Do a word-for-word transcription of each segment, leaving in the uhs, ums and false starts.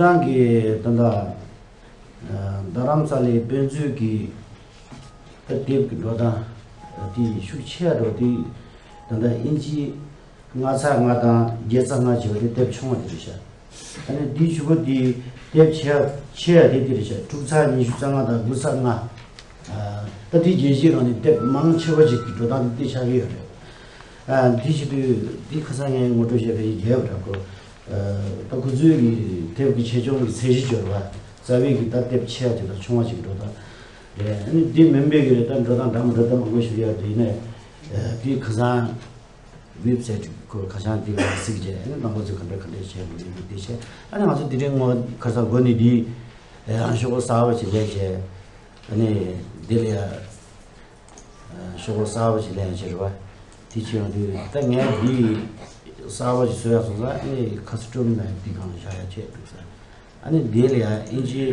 རང་གི་ད་ལྟ་རྡ་རམ་ས་ལའི་དཔེ་མཛོད་ཀྱི་ད་དེབ་ཀྱི་འགྲོ་སྟངས་དེ་ཤུགས་ཆེ་བ་འགྲོ་དེ། ད་ལྟ་ཨིན་ཅི་ལྔ་ཚེག་ལྔ་དང་བརྒྱད་ཚེག་ལྔ་བྱས་པ་དེ་དེབ་ཆུང་བ་དེ་རེད་ཤག་ཨ་ནི་དེའི་གཞུག་གུ་དེ་དེབ་ཆེ་ཆེ་བ་དེ་དེ་རེད་ཤག་དྲུག་ཚེག་ཉི་ཤུ་རྩ་ལྔ་དང་དགུ་ཚེག་ལྔ། ད་དེ་རྒྱལ་སྤྱིའི་ནང་ནས་དེབ་མང་ཆེ་བ་ཞིག་གི་འགྲོ་སྟངས་དེ་དེ་ཆགས་ཀྱི་ཡོད་རེད། ཨ། འདི་བྱེད་དུས་འདི་ཁ་སང་ངས་ངོ་སྤྲོད་བྱས་པའི་རྒྱལ་བ་འདྲ་པོ། ཨ། ད་ཁོ་ཚོའི་གི་དེབ་ཀྱི་ཆེ་ཆུང་གི་ཚད་གཞི་སྦྱོར་བ། རྩ་བའི་གི་ད་དེབ་ཆེ་བ་དེ་དང་ཆུང་བ་ཅིག་འགྲོ་སྟངས་རེད། ཨ་ནི་འདི་མིན་པའི་གི་རེད། ད་འགྲོ་སྟངས་འདྲ་མི་འདྲ་ད་མང་པོ་ཞིག་ཡོད་དེ་ཡིན་ནའི། ཨ། འདི་ཁ་སང་ཝེབ་སའིཊ་ཁོ་ཁ་བྱང་འདི་ལ་གཟིགས་རྗེས། ཨ་ནི་རྣམ་པ་ཚོས་ག་འདྲ་ག་འདྲ་བྱས་དགོས་རེད་འདི་བྱས། ཨ་ནི་ང་ཚོ་འདི་རིང་ངོ་ཁ་སང་འགོ་ནས་འདི་ཨ་ཤོག་གུ་གསར་པ་ཅིག་ལས་བྱས། ཨ་ནི་འདི་ལ་ཡ། ཤོག་གུ་གསར་པ་ཞིག་ལེན་ཡ་ཆེད་རེད་བ། དེ་བྱས་ཡོང་དུས་ད་ངས་འདི་གསར་པ་ཞིག་བཟོ་ཡ་སོང་ཙང་ཨེ་ཁ་སི་ཊམ་ནས་འདི་སྒང་ལ་བཞག་ཡ་ཆེད་འདུག་ས། ཨ་ནི་འདི་ལ་ཡ་ཨིན་ཇི་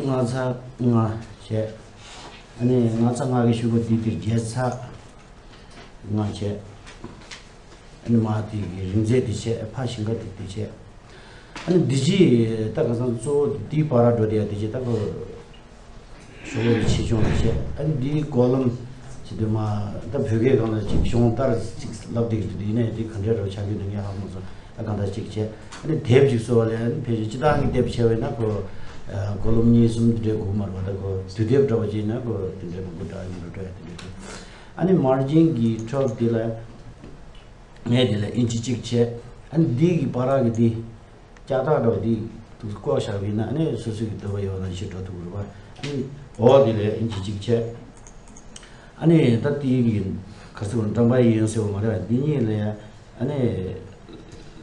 ལྔ་ཚེག་ལྔ་བྱས། ཨ་ནི་ལྔ་ཚེག་ལྔ་གི་གཞུག་གུ་འདི་འདིར་བརྒྱད་ཚེག་ལྔ་བྱས། ཨ་ནི་མ་དེ་གི་རིང་ཚད་དེ་བྱས། ཕར་ཞིང་ཁ་དེ་དེ་བྱས། ཨ་ནི་འདི་ཅི་ད་ག་ས་གཙོ་བོ་དེའི་བར་འགྲོ་དེ་ཡ་དེ་ཅི་ད་གོ། ཤོག་གུ་ཆེ་ཆུང་དེ་བྱས། ཨ་ནི་འདིའི་ཀོ་ལོམ་ཅི་དུ་མ་ད་བོད་སྐད་སྒང་ལ་ཅིག་གཞུང་ལྟར་ཅིག་ལབ་དེ་གི་དུ་དེ་ཡིན་ནའི་དེ་ག་འདྲ་རོ་ཆགས་ཀྱི་འདུག་ངས་ཧ་གོ་མ་སོང་། ཨ་གང་ལྟར་ཅིག་བྱས། ཨ་ནི་དེབ་ཅིག་བཟོ་བ་ལས་ཨ་ནི་ཕལ་ཆེར་སྤྱི་བཏང་གི་དེབ་བྱས་པས་ན་གོ། ཀོ་ལོམ་གཉིས་གསུམ་དེ་འདྲའི་དགོས་མ་རེད་བ། ད་གོ་དུས་དེབ་འདྲ་བ་ཅིག་ཡིན་ན་གོ་དེ་འདྲའི་མང་པོ་འདྲ་ཡིན་འགྲོ་འགྲོ་ཡ་དེ་འདྲའི་དེ། ཨ་ནི་མར་ཇིན་གྱི་ཁྲོད་དེ་ལ་ངས་དེ་ལ་ཨིན་ཅི་གཅིག་བྱས། ཨ་ནི་འདི་གི་བར་གི་དེ་ལྕགས་ཐག་འདྲ་བ་དེ་དུ་བཀོག་བཞག་པ་ཡིན་ན་ཨ་ནི་སོ་སོ་གི་འདོད་པ་ཡོད་ན་ཞིག་འགྲོ་ཐུབ་རེད་བ། ཨ་ནི་འོག་དེ་ལ་ཨིན་ཅི་གཅིག་བྱས། ཨ་ནི་ད་དེ་གི་ག་ཚོད་འགྲམ་པ་ཡིན་ཟེར་བ་མ་རེད། འདི་གཉིས་ལ་ཡ་ཨ་ནི་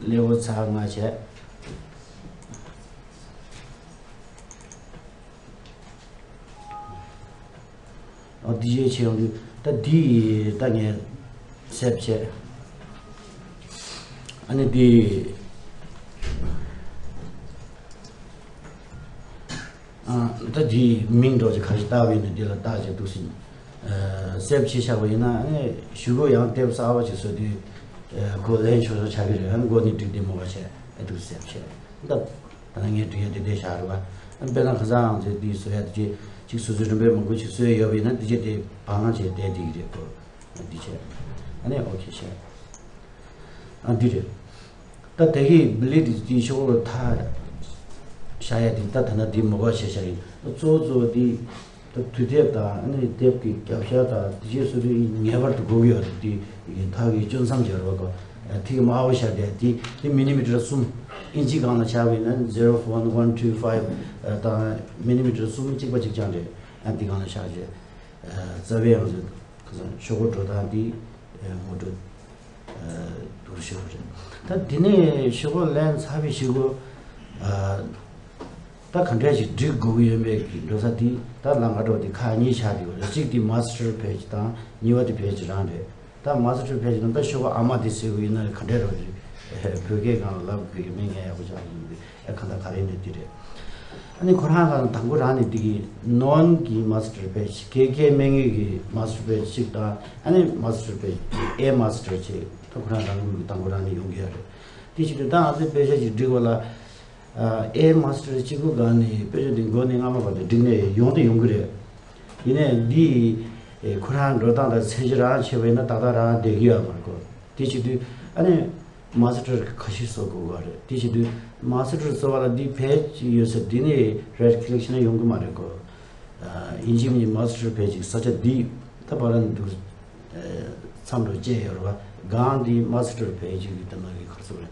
ལེ་ཝལ་ཚེག་ལྔ་བྱས། ཨ་འདི་བྱས་བྱས་ཡོང་དུས་ད་འདི་ད་ངས་སེབ་བྱས། ཨ་ནི་འདི་ཨ་ད་འདི་མིང་འདྲ་ཅིག་ག་རེ་བཏགས་པ་ཡིན་ན་འདི་ལ་བཏགས་བྱས་འདུག་ཟིན། ཨ་སེབ་བྱས་བཞག་པ་ཡིན་ན་ཨ་ནི་གཞུག་གུ་ཡང་དེབ་གསར་པ་ཅིག་བཟོ་དུས་ཨ་ཁོ་ལེན་ཆོག་ཆོག་ཆགས་ཀྱི་རེད། ཨ་ནི་མགོ་ནས་བསྒྲིགས་ཏེ་མོ་བ་བྱས་ཨ་འདུག་སེབ་བྱས་ད། ད་ནང་ངས་འབྲི་ཡ་དེ་འདྲས་བཞག་རེད་བ། ཨ་དཔེར་ན་ཁ་སང་ང་ཚོས་འདི་བཟོ་ཡ་དེ་ཅིག་ཅིག་སོ་སོའི་རིམ་པས་མང་པོ་ཅིག་བཟོས་ཡོད་པ་ཡིན་ན་འདི་བྱས་དེ་བང་བྱས་བསྡད་བསྡད་ཀྱི་རེད་གོ། འདི་བྱས། ཨ་ནི་ཨོ་ཁེ་བྱས། ཨ་འདི་རེད། ད་དེ་གི་བི་ལི་ཌི་ཊི་ཤོག་ལ་ཐ་བཞག་ཡ་དེ་ད་ད་ན་འདི་མོ་བ་བྱས་བཞག་ཡིན། གཙོ་བོ་གཙོ་བོ་འདི། ད་དུས་དེབ་དང་ཨ་ནི་དེབ་ཀྱི་རྒྱབ་ཤ་དང་དེ་རྗེས་སུ་དེ་ངེས་པར་དུ་དགོས་ཀྱི་ཡོད་རེད། དེ་ཡིན་ཐག་གི་གཅུང་མཚམས་སྦྱར་བ་གོ། ཐིག་དམར་པོ་ཤར་དེ་དེ་དེ་མི་ནི་མི་ཊར་གསུམ། ཨིན་ཅི་སྒང་ལ་ཆགས་པས་ན་zero one one two five དང་མི་ནི་མི་ཊར་གསུམ་གཅིག་པ་གཅིག་རྐྱང་རེད། ཨ་དེ་སྒང་ལ་ཆགས་རྗེས་རྩ་བའི་ཡང་ཟེར་ཁ་སང་ཤོག་གུ་འགྲོ་སྟངས་དེ་ངོ་སྤྲོད་དུར་ཤོག་རེད། ད་དེ་ནས་ཤོག་གུ་ལེན་ཚར་བའི་ཤོག་གུ། ད་ག་འདྲ་ཞིག་སྒྲིག་དགོས་ཀྱི་ཡོད་མེད་ཀྱི་འགྲོ་ས་དེ་ད་ལམ་ཁ་འགྲོ་དེ་ཁག་གཉིས་ཆགས་ཀྱི་ཡོད་རེད། གཅིག་དེ་མ་སི་ཊར་པེ་ཇི་དང་གཉིས་པ་དེ་པེ་ཇི་རང་རེད། ད་མ་སི་ཊར་པེ་ཇི་ནང་ད་ཤོག་གུ་ཨ་མ་དེ་ཟེར་དགོས་ཡིན་ན་ག་འདྲ་རོ་རེད། བོད་སྐད་སྒང་ལ་ལབ་དགོས་ཀྱི་མིང་ངས་ཡག་པོ་ཆགས་ཀྱི་མི་འདུག་ཨེ་གང་ལྟར་ག་རེ་ནས་དེ་རེད། ཨ་ནི་ཁོ་རང་གང་དང་པོ་རང་ནས་དེ་གི་ནོན་གྱི་མ་སི་ཊར་པེ་ཇི་ཀེ་ཀེ་མན་ངེ་གི་མ་སི་ཊར་པེ་ཇི་གཅིག་དང་ཨ་ནི་མ་སི་ཊར་པེ་ཇི་ཨེ་མ་སི་ཊར་ཅེས་ད་ཁོ་རང་རང་ལུགས་ཀྱི་དང་པོ་རང་ནས་ཡོང་གི་ཡོད་རེད། དེ་བྱེད་དུས་ད་ང་ཚོས་དཔེ་ཆ་ཅིག་སྒྲིག་པ་ལ། ཨེ་མ་སི་ཊར་གཅིག་པུ་སྒང་ནས་དཔེ་ཆ་དེ་མགོ་ནས་རྔ་མ་བར་དུ་བསྒྲིགས་ནས་ཡོང་དེ་ཡོང་གི་རེད། ཡིན་ནའི་འདི་ཁོ་རང་འགྲོ་སྟངས་དང་ཚད་གཞི་རང་ཆེ་བས་ན་ཏག་ཏག་རང་བསྡད་ཀྱི་ཡོད་མ་རེད་གོ། དེ་བྱེད་དུས་ཨ་ནི་མ་སི་ཊར་ཁ་ཤས་བཟོ་དགོས་པ་རེད། དེ་བྱེད་དུས་མ་སི་ཊར་བཟོ་བ་ལ་འདི་བེད་ཡོད་ས་འདི་ནས་རའིཊ་ཀི་ལིག་བྱས་ན་ཡོང་གི་མ་རེད་གོ། ཡིན་གཅིག་མིན་གཅིག་མ་སི་ཊར་པེ་ཇི་ས་ཆ་འདི་ད་བར་འདུག་མཚམས་རུ་བཅད་ཡོད་རེད་བ། སྒང་འདི་མ་སི་ཊར་པེ་ཇི་གི་དེ་ནང་གི་ཁར་སོ་རེད།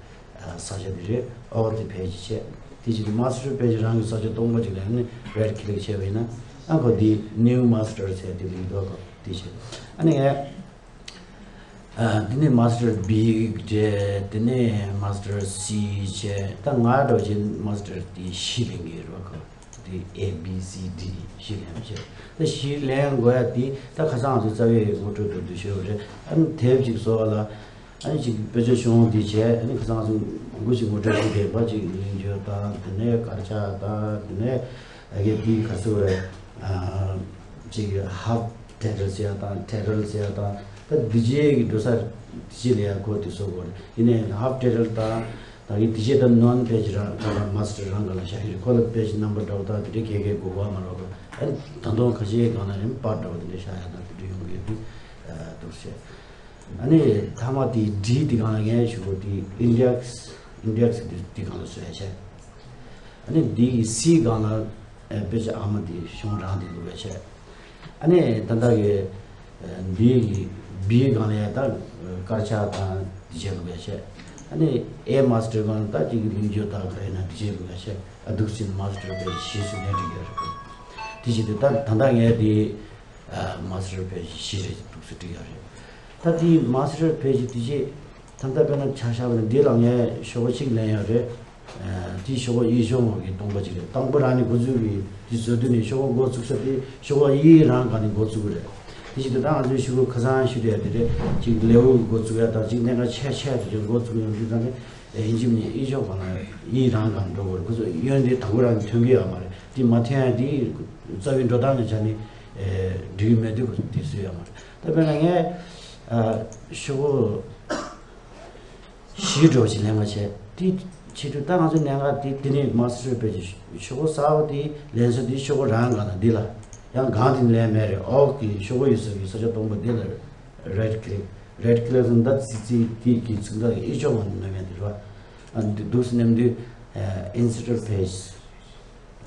ས་ཆ་འདི་རེད། ཨོ་དེ་པེ་ཇི་བྱས། དེ་བྱེད་དུས་མ་སི་ཊར་པེ་ཇི་རང་གི་ས་ཆ་སྟོང་པ་ཅིག་ལ་ནི་རའིཊ་ཀི་ལིག་བྱས་པ་ཡིན་ན་ཨ་ཁོ་འདི་ནིའུ་མ་སི་ཊར་ཟེར་དེ་ལིང་འགྲོ་གོ། དེ་བྱས་ཨ་ནི་ངས་ཨ་འདི་ནི་མ་སི་ཊར་བི་བྲིས། དེ་ནས་མ་སི་ཊར་སི་བྱས། ད་ང་འདྲ་བྱས་མ་སི་ཊར་དེ་བཞི་ལེན་གྱི་རེད་བ་གོ། དེ་ཨེ་བི་སི་ཌི་བཞི་ལེན་བྱས། ད་བཞི་ལེན་དགོས་ཡ་དེ་ད་ཁ་སང་ང་ཚོ་རྩ་བའི་ངོ་སྤྲོད་དུ་འདུ་ཤེས་རེད། ཨ་ནི་དེབ་ཅིག་བཟོ་བ་ལ། ཨ་ནི་ཅིག་དཔེ་ཆ་ཤོང་འདི་བྱས། ཨ་ནི་ཁ་སང་ང་ཚོ་མང་པོ་ཞིག་ངོ་སྤྲོད་ཞུས་པའི་བ་ཅིག་ཡིན་རྒྱུ་དང་དེ་ནས་དཀར་ཆག་དང་དེ་ནས་ཨ་གེ་དེའི་ག་ཚོད་རེད། ཅིག་ཧབ་ཊའི་ཊལ་ཟེར་ཡ་དང་ཊའི་ཊལ་ཟེར་ཡ་དང་ད་འདི་རྗེས་ཀྱི་འགྲོ་ས་འདི་རྗེས་ལ་ཡ་གོ་དེ་བཟོ་དགོས་རེད། ཡིན་ནའི་ཧབ་ཊའི་ཊལ་དང་། ད་གིན་དེ་རྗེས་ད་ནོན་པེ་ཇི་རང་ག་ལ་མ་སི་ཊར་རང་ག་ལ་བཞག་ཡོད་རེད། ཁོ་ལ་པེ་ཇི་ནམ་བར་འདྲ་བོ་དང་དེ་འདྲའི་གས་གས་དགོས་པ་མ་རོགས་པ། ཨ་ནི་ད་དུང་ཁ་ཤས་གང་ལ་རིམ་པར་འདྲ་བོ་དེ་འདྲ་བཞག་ཡ་དང་དེ་འདྲ་ཡོང་གི་ཡོད་དུས། འདུག་བྱས། ཨ་ནི་མཐའ་མ་དེ་ཌི་དེ་སྒང་ལ་ངས་ཞུ་གོ་དེ་ཨིན་ཌེག་སི་ཨིན་ཌེག་སི་དེ་དེ་སྒང་ལ་བཟོས་བྱས། ཨ་ནི་ཌི་ཡི་སི་སྒང་ལ་ཨེ་པེ་ཇི་ཨ་མ་དེ་གཞུང་རང་དེ་བླུགས་བྱས། ཨ་ནི་ད་ལྟ་གི་ཌི་ཡི་བི་སྒང་ལ་ཡ་ད་དཀར་ཆག་དང་དེ་བྱས་བླུགས་བྱས། ཨ་ནི་ཨེ་མ་སི་ཊར་སྒང་ལ་ད་ཅིག་ལིང་ཇོ་དང་ག་ཡིན་ན་དེ་བྱས་བླུགས་བྱས། ཨ་འདུག་སེ་མ་སི་ཊར་པེ་ཇི་བཞི་སུ་ལེན་འགྲིག་ཡོད་རེད། དེ་བྱས་དུས་ད་ད་ལྟ་ངས་དེ། མ་སི་ཊར་པེ་ཇི་བཞི་རེ་འདུག་སེ་བྲིས་ཡོད་རེད། ད་དེའི་མ་སི་ཊར་པེ་ཇི་དེ་རྗེས་ད་ལྟ་དཔེར་ན་ཆ་བཞག་པ་ན་འདི་ལ་ངས་ཤོག་བུ་གཅིག་ལེན་ཡོད་རེད། དེའི་ཤོག་བུ་དབྱེ་ཞིབ་འོག་གི་སྟོང་པ་གཅིག་རེད། དང་པོ་རང་ནས་འགོ་འཛུགས་ཀྱི་དེ་བཟོ་དུས་ནས་ཤོག་བུ་འགོ་བཙུགས་ས་དེ་ཤོག་བུ་དབྱེ་རང་སྒང་ནས་འགོ་བཙུགས་ཀྱི་རེད། དེ་བཞིན་དུ་ད་ང་ཚོའི་ཤོག་བུ་ཁ་སང་ཞུ་བསྡད་དེ་རེད། གཅིག་ལེའུ་འགོ་བཙུགས་ཡ་དང་གཅིག་གནད་འགག་ཆེ་ཆེ་དེ་ཚོ་འགོ་བཙུགས་ཡོང་དུས་ད་ནི་ཡིན་གཅིག་མིན་གཅིག་དབྱེ་ཞིབ་སྒང་ལ་དབྱེ་རང་སྒང་འགྲོ་དགོས་རེད། ཁོ་ཚོ་གཡོན་དེ་དང་པོ་རང་ནས་ཐོན་གྱི་ཡོད་མ་རེད། དེ་མ་ཐོན་ཡ་དེ་རྩ་བའི་འགྲོ་སྟངས་ཀྱི་ཆ་ནས། ཨེ། འགྲིག་གི་མེད་དུས་ཁོ་ཚོ་དེ་བཟོས་ཡོད་མ་རེད། ད་དཔེར་ན་ངས་ཨ་ཤོག་བུ་བཞི་འདྲ་བོ་ཞིག་ལེན་པ་བྱས། དེ་བྱེད་དུས་ད་ང་ཚོ་གནད་འགག་དེ་དེ་ནས་མ་སི་ཊར་པེ་ཇི་ཤོག་བུ་གསར་པ་དེ་ལེན་ས་དེ་ཤོག་བུ་རང་སྒང་ལ་འདི་ལ་ཡང་སྒང་དེ་ལེན་མེད་རེད། འོག་གི་ཤོག་བུ་ཡོད་ས་གི་ས་ཆ་སྟོང་པ་འདི་ལ་རེད་ཀི་ལིག་རེད་ཀི་ལིག་ཟེར་ན་ད་ཙི་ཙི་དེ་གི་ཚིག་མདའ་གི་དབྱེ་ཞིབ་སྒང་ནས་མེད་དེ་རེད་བ། ཨ་འདི་འདུག་སེ་མནན་དུས་ཨིན་སི་ཊར་པེ་ཇི།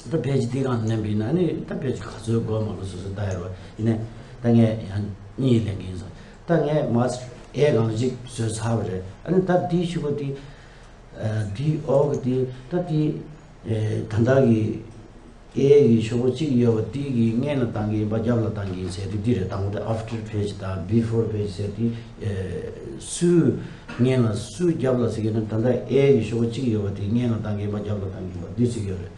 ད་པེ་ཇི་དེ་སྒང་མནན་པ་ཡིན་ན་ནི་ད་པེ་ཇི་ག་ཚོད་དགོས་མ་དགོས་སོ་སོ་ལྟ་ཡ་རེད་བ། ཡིན་ནའི་ད་ངས་ཡང་གཉིས་ལེན་གྱི་ཡིན་ཟེར། ད་ངས་མ་སི་ཊར་ཨེ་སྒང་ལ་གཅིག་བཟོས་ཚར་བ་རེད། ཨ་ནི་ད་དེའི་གཞུག་གུ་དེ་ཨ་དེའི་འོག་གི་དེ་ད་དེ་ཨེ་ད་ལྟ་གི་ཨེ་གི་ཤོག་བུ་གཅིག་ཡོད་པ་དེ་གི་སྔོན་ལ་བཏང་གི་ཡིན་པ་རྒྱབ་ལ་བཏང་གི་ཡིན་ཟེར་དེ་འདི་རེད། དང་པོ་དེ་ཨབ་ཊར་པེ་ཇི་དང་བི་ཕོར་པེ་ཇི་ཟེར་དེ་ཨེ་སུ་སྔོན་ལ་སུ་རྒྱབ་ལ་ཟེར་གྱི་ན་ད་ལྟ་ཨེ་གི་ཤོག་བུ་གཅིག་ཡོད་པ་དེ་སྔོན་ལ་བཏང་གི་ཡིན་པ་རྒྱབ་ལ་བཏང་གི་ཡིན་པ་འདི་ཟེར་གྱི་ཡོད་རེད།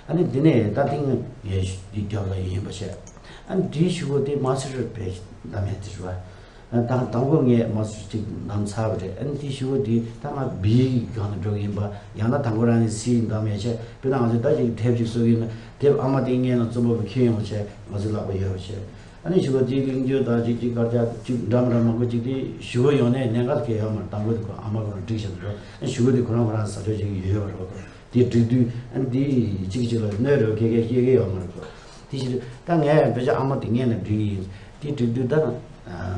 ཨ་ནི་འདི་ནས་ད་ཐེངས་ངས་འདི་རྒྱབ་ལ་ཡིན་པ་བཤད། ཨ་ནི་འདིའི་གཞུག་གུ་དེ་མ་སི་ཊར་པེ་ཇི་བདམས་ཡ་དེ་རེད་བ། ཨ་ད་དང་པོ་ངས་མ་སི་ཊར་གཅིག་བདམས་ཚར་བ་རེད། ཨ་ནི་དེའི་གཞུག་གུ་དེ་ད་ང་བི་སྒང་ལ་འགྲོ་གི་ཡིན་པ། ཡང་ན་དང་པོ་རང་ནས་སི་བདམས་ཡ་བྱས། དཔེར་ན་ང་ཚོས་ད་ཅིག་དེབ་ཅིག་བཟོ་གི་ཡིན་ན་དེབ་ཨ་མ་དེ་སྔོན་ལ་རྩོམ་པ་པོ་འཁྱེར་ཡོང་བྱས་ང་ཚོའི་ལག་པ་ཡོད་པ་བྱས། ཨ་ནི་གཞུག་གུ་དེ་གླིང་བརྗོད་དང་ཅིག་ཅིག་དཀར་ཆག་ཅིག་འདྲ་མི་འདྲ་མང་པོ་ཅིག་དེ་གཞུག་གུ་ཡོང་ནས་གནད་འགག་གལ་ཡོད་མ་རེད། དང་པོ་དེ་ཁོ་ཨ་མ་ཁོ་རང་སྒྲིག་བཞག་འདུག་ཨ་གཞུག་གུ་དེ་ཁོ་རང་ཁོ་རང་ཟ་འཕྲོ་ཅིག་ཡོད་པ་རེད་བ། དེ་སྒྲིག་དུས་ཨ་ནི་དེ་གཅིག་གཅིག་ལ་གནོད་རོགས་ཁྱེད་ཀྱིས་ཤེས་ཀྱི་ཡོད་མ་རེད་གོ། དེ་ཕྱིར་ད་ངས་བེད་སྤྱོད་ཨ་མ་དེ་ངས་ནས་སྒྲིག་གི་ཡིན། དེ་སྒྲིག་དུས་ད་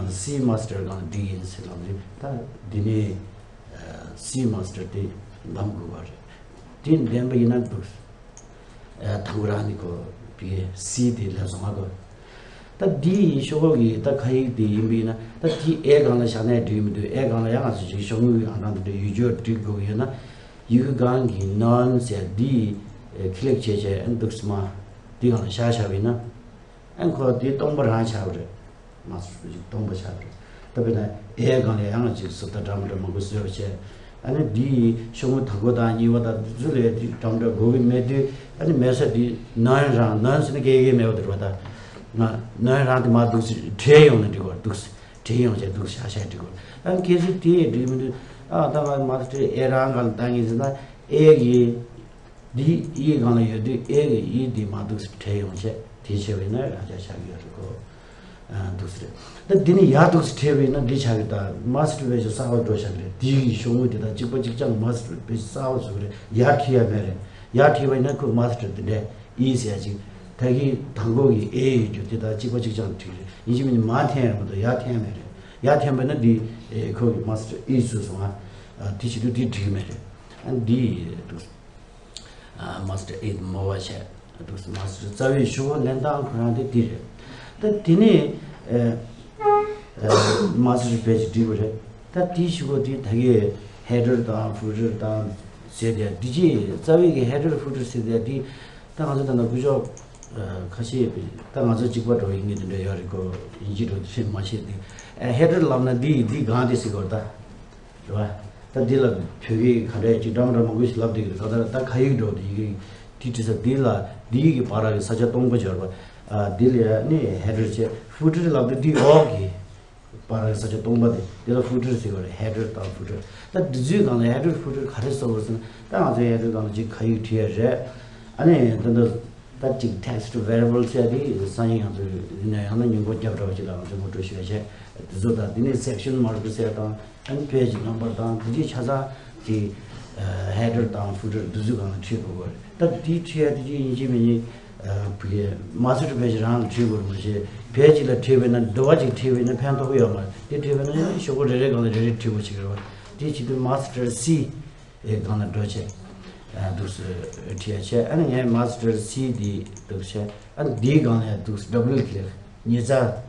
སི་མ་སི་ཊར་སྒང་སྒྲིག་ཡིན་ཟེར་ལབ་དུས་ད་འདི་ནས་སི་མ་སི་ཊར་དེ་འདམ་དགོས་པ་རེད། དེ་འདེམས་པ་ཡིན་ན་འདུག་དང་པོ་རང་ནི་ཁོ་བི་སི་དེ་ལས་སོང་ང་གོ། ད་འདི་ཡི་ཤོག་གུ་གི་ད་ཁ་ཡིག་དེ་ཡིན་པ་ཡིན་ན་ད་དེ་ཨེ་སྒང་ལ་བཞག་ན་འགྲིག་མི་འདུག་ཨེ་སྒང་ལ་ཡང་ང་ཚོ་ཅིག་ཤོག་ངོས་ཀྱི་ཨང་གྲངས་དེ་འདྲ་ཡུལ་སྐྱོར་སྒྲིག་དགོས་ཀྱི་ཡོད་ན། ཡུལ་སྒང་གི་ནོན་ཟེར་འདི་ཡི་ཁི་ལིག་བྱས་བྱས་ཨ་འདུག་སེ་མ་འདི་སྒང་ལ་བཞག་བཞག་པ་ཡིན་ན། ཨ་ཁོ་འདི་སྟོང་པ་རང་ཆགས་པ་རེད། མ་སུ་ཅིག་སྟོང་པ་ཆགས་པ་རེད། ད་དཔེར་ན་ཨེ་སྒང་ལ་ཡང་ཅིག་སུབ་ད་འདྲ་མི་འདྲ་མང་པོ་བཟོས་པ་བྱས། ཨ་ནི་འདི་ཡི་ཤོག་ངོས་དང་པོ་དང་གཉིས་པ་དང་འདི་ཚོ་ལས་འདི་འདྲ་མི་འདྲ་དགོས་ཀྱི་མེད་དུས། ཨ་ནི་མེད་ས་འདི་ནོན་རང་ནོན་ཟེར་ན་སྐད་ཡིག་མེད་པ་དེ་རེད་པ། ད་ང་ནོན་རང་དེ་མ་འདུག་སེ་བྲིས་ཡོང་ན་འགྲིག་གི་རེད། འདུག་སེ་བྲིས་ཡོང་བྱས་འདུག་སེ་ཤག་ཤག་འགྲིག་གི་རེད། ཨ་ནི་གལ་སྲིད་དེ་འགྲིག་མི་འདུག་ཨ་ད་ང་མ་སུ་ཨེ་རང་སྒང་ལ་བཏང་ཡིན་ཟེར་ན། ཨེ་གི་འདི་ཡི་སྒང་ལ་ཡོད་དུས་ཨེ་གི་ཡི་འདི་མར་འདུག་སེ་བྲིས་ཡོང་བྱས་དེ་བྱས་པ་ཡིན་ན་རང་ཆགས་ཆགས་ཀྱི་ཡོད་རེད་གོ། ཨ་འདུག་སེ་རེད། ད་འདི་ནི་ཡར་འདུག་སེ་བྲིས་པ་ཡིན་ན་འདི་ཆགས་ཀྱི། ད་མ་སུ་ཊར་པེ་ཇི་གསར་པ་འགྲོ་ཆགས་ཀྱི་རེད། འདི་ཡི་ཤོག་ངོས་དེ་དང་གཅིག་པ་གཅིག་རྐྱང་མ་སུ་ཊར་པེ་ཇི་གསར་པ་བཟོ་གི་རེད། ཡར་བྲིས་ཡ་མེད་རེད། ཡར་བྲིས་པ་ཡིན་ན་ཁོ་མ་སུ་ཊར་དེ་འདྲས་ཡི་ཟེར་ཡ་ཅིག་ད་གི་དང་པོ་གི་ཨེ་ཡོད་རྒྱུ་དེ་དང་གཅིག་པ་གཅིག་རྐྱང་བྲིས་རེད། ཡིན་གཅིག་མིན་གཅིག་མར་འཐེན་ཡ་མ་གཏོགས་ཡར་འཐེན་མེད་རེད། ཡར་འཐེན་པ་ན་འདི་ཨེ་ཁོ་གི་མ་སུ་ཊར་ཨི་བཟོས་སོང་ང་། ཨ་དེ་བྱེད་དུས་འདི་འགྲིག་གི་མེད་རེད། ཨ་འདི་འདུག་མ་སུ་ཊར་ཨེ་མོ་བ་བྱས་འདུག་མ་སུ་ཊར་རྩ་བའི་ཤོག་ལེན་སྟངས་ཁོ་རང་དེ་འདི་རེད། ད་དེ་ནས་མ་སུ་ཊར་པེ་ཇི་བྲིས་པ་རེད། ད་དེའི་གཞུག་གུ་དེ་ད་གའི་ཧེ་ཌར་དང་ཕུ་ཊར་དང་ཟེར་དེ་འདི་ཅི་རྩ་བའི་གི་ཧེ་ཌར་ཕུ་ཊར་ཟེར་དེ་དེ་ད་ང་ཚོ་ད་ལྟ་སྐུ་ཞབས་ཁ་ཤས་ད་ང་ཚོ་གཅིག་པ་འགྲོ་ཡིན་གྱི་དེ་འདྲ་ཡོད་རེད་གོ། ཡིན་གྱི་འགྲོ་དེ་མ་བཤད་དེ་ཧེ་ཌར་ལབ་ན་འདི་འདི་སྒང་དེ་ཟེར་གོ་ད། རེད་བ། ད་འདི་ལ་བོད་སྐད་ག་འདྲ་ཅིག་འདྲ་མི་འདྲ་མང་པོ་ཞིག་ལབ་བསྡད་ཀྱི་རེད། ད་ལྟ་ད་ཁ་ཡིག་འགྲོ་དེ་ཡི་གེ་དེ་བྲིས་ས་འདི་ལ་འདི་ཡི་གེ་བར་གྱི་ས་ཆ་སྟོང་པ་སྦྱར་བ། ཨ་འདི་ལ་ནི་ཧེ་ཌར་བྱས། ཕུ་ཊར་ལབ་དུས་འདི་འོག་གི་བར་གྱི་ས་ཆ་སྟོང་པ་དེ་འདི་ལ་ཕུ་ཊར་ཟེར་བ་རེད། ཧེ་ཌར་དང་ཕུ་ཊར། ད་འདི་ཚོའི་སྒང་ལ་ཧེ་ཌར་ཕུ་ཊར་ག་རེ་བཟོ་དགོས་ཟེར་ན། ད་ང་ཚོའི་ཧེ་ཌར་སྒང་ལ་ཅིག་ཁ་ཡིག་བྲིས་ཡ་རེད། ཨ་ནི་ད་ལྟ། ད་ཅིག་text variable ཟེར་དེ་སང་ཉིན་ང་ཚོ་ཡིན་ན་ཡང་ན་ཉིན་གུང་རྒྱབ་འདྲ་བ་ཅིག་ལ་ང་ཚོ་ངོ་སྤྲོད་ཞུ་ཡ་བྱས་དེ་ཚོ་དང་། དེ་ནས་section marker ཟེར་དང་ཨ་ནི་page number དང་དེ་རྗེས་ཆ་ཚང་གི་ ཧེ་ཌར་དང་ཕུ་ཊར་འདི་ཚོའི་སྒང་ལ་བྲིས་དགོས་ཀྱི་རེད། ད་འདི་བྲིས་ཡ་དེ་ཅི་ཡིན་གཅིག་མིན་གཉིས། བུ་གའི་མ་སི་ཊར་པེ་ཇི་རང་ལ་བྲིས་དགོས་རེད། མ་གཞི་ཕལ་ཆེར་ལ་བྲིས་པས་ན། འདི་བ་ཅིག་བྲིས་པས་ན་ཕན་ཐོགས་ཡོད་མ་རེད། དེ་བྲིས་པས་ན་ཡང་ཤོག་གུ་རེ་རེ་སྒང་ལ་རེ་རེ་བྲིས་དགོས་ཅིག་རེད་བ། དེ་བྱེད་དུས་མ་སི་ཊར་སི་ཨེ་སྒང་ལ་འགྲོ་བྱས། ཨ་འདུག་སེ་བྲིས་ཡ་བྱས། ཨ་ནི་ངས་མ་སི་ཊར་སི་འདི་འདུག་བྱས། ཨ་ནི་འདིའི་སྒང་ལ་ཡང་འདུག་སེ་ཌབ་ལིའུ་ཀླིག་ཉིས་རྩ་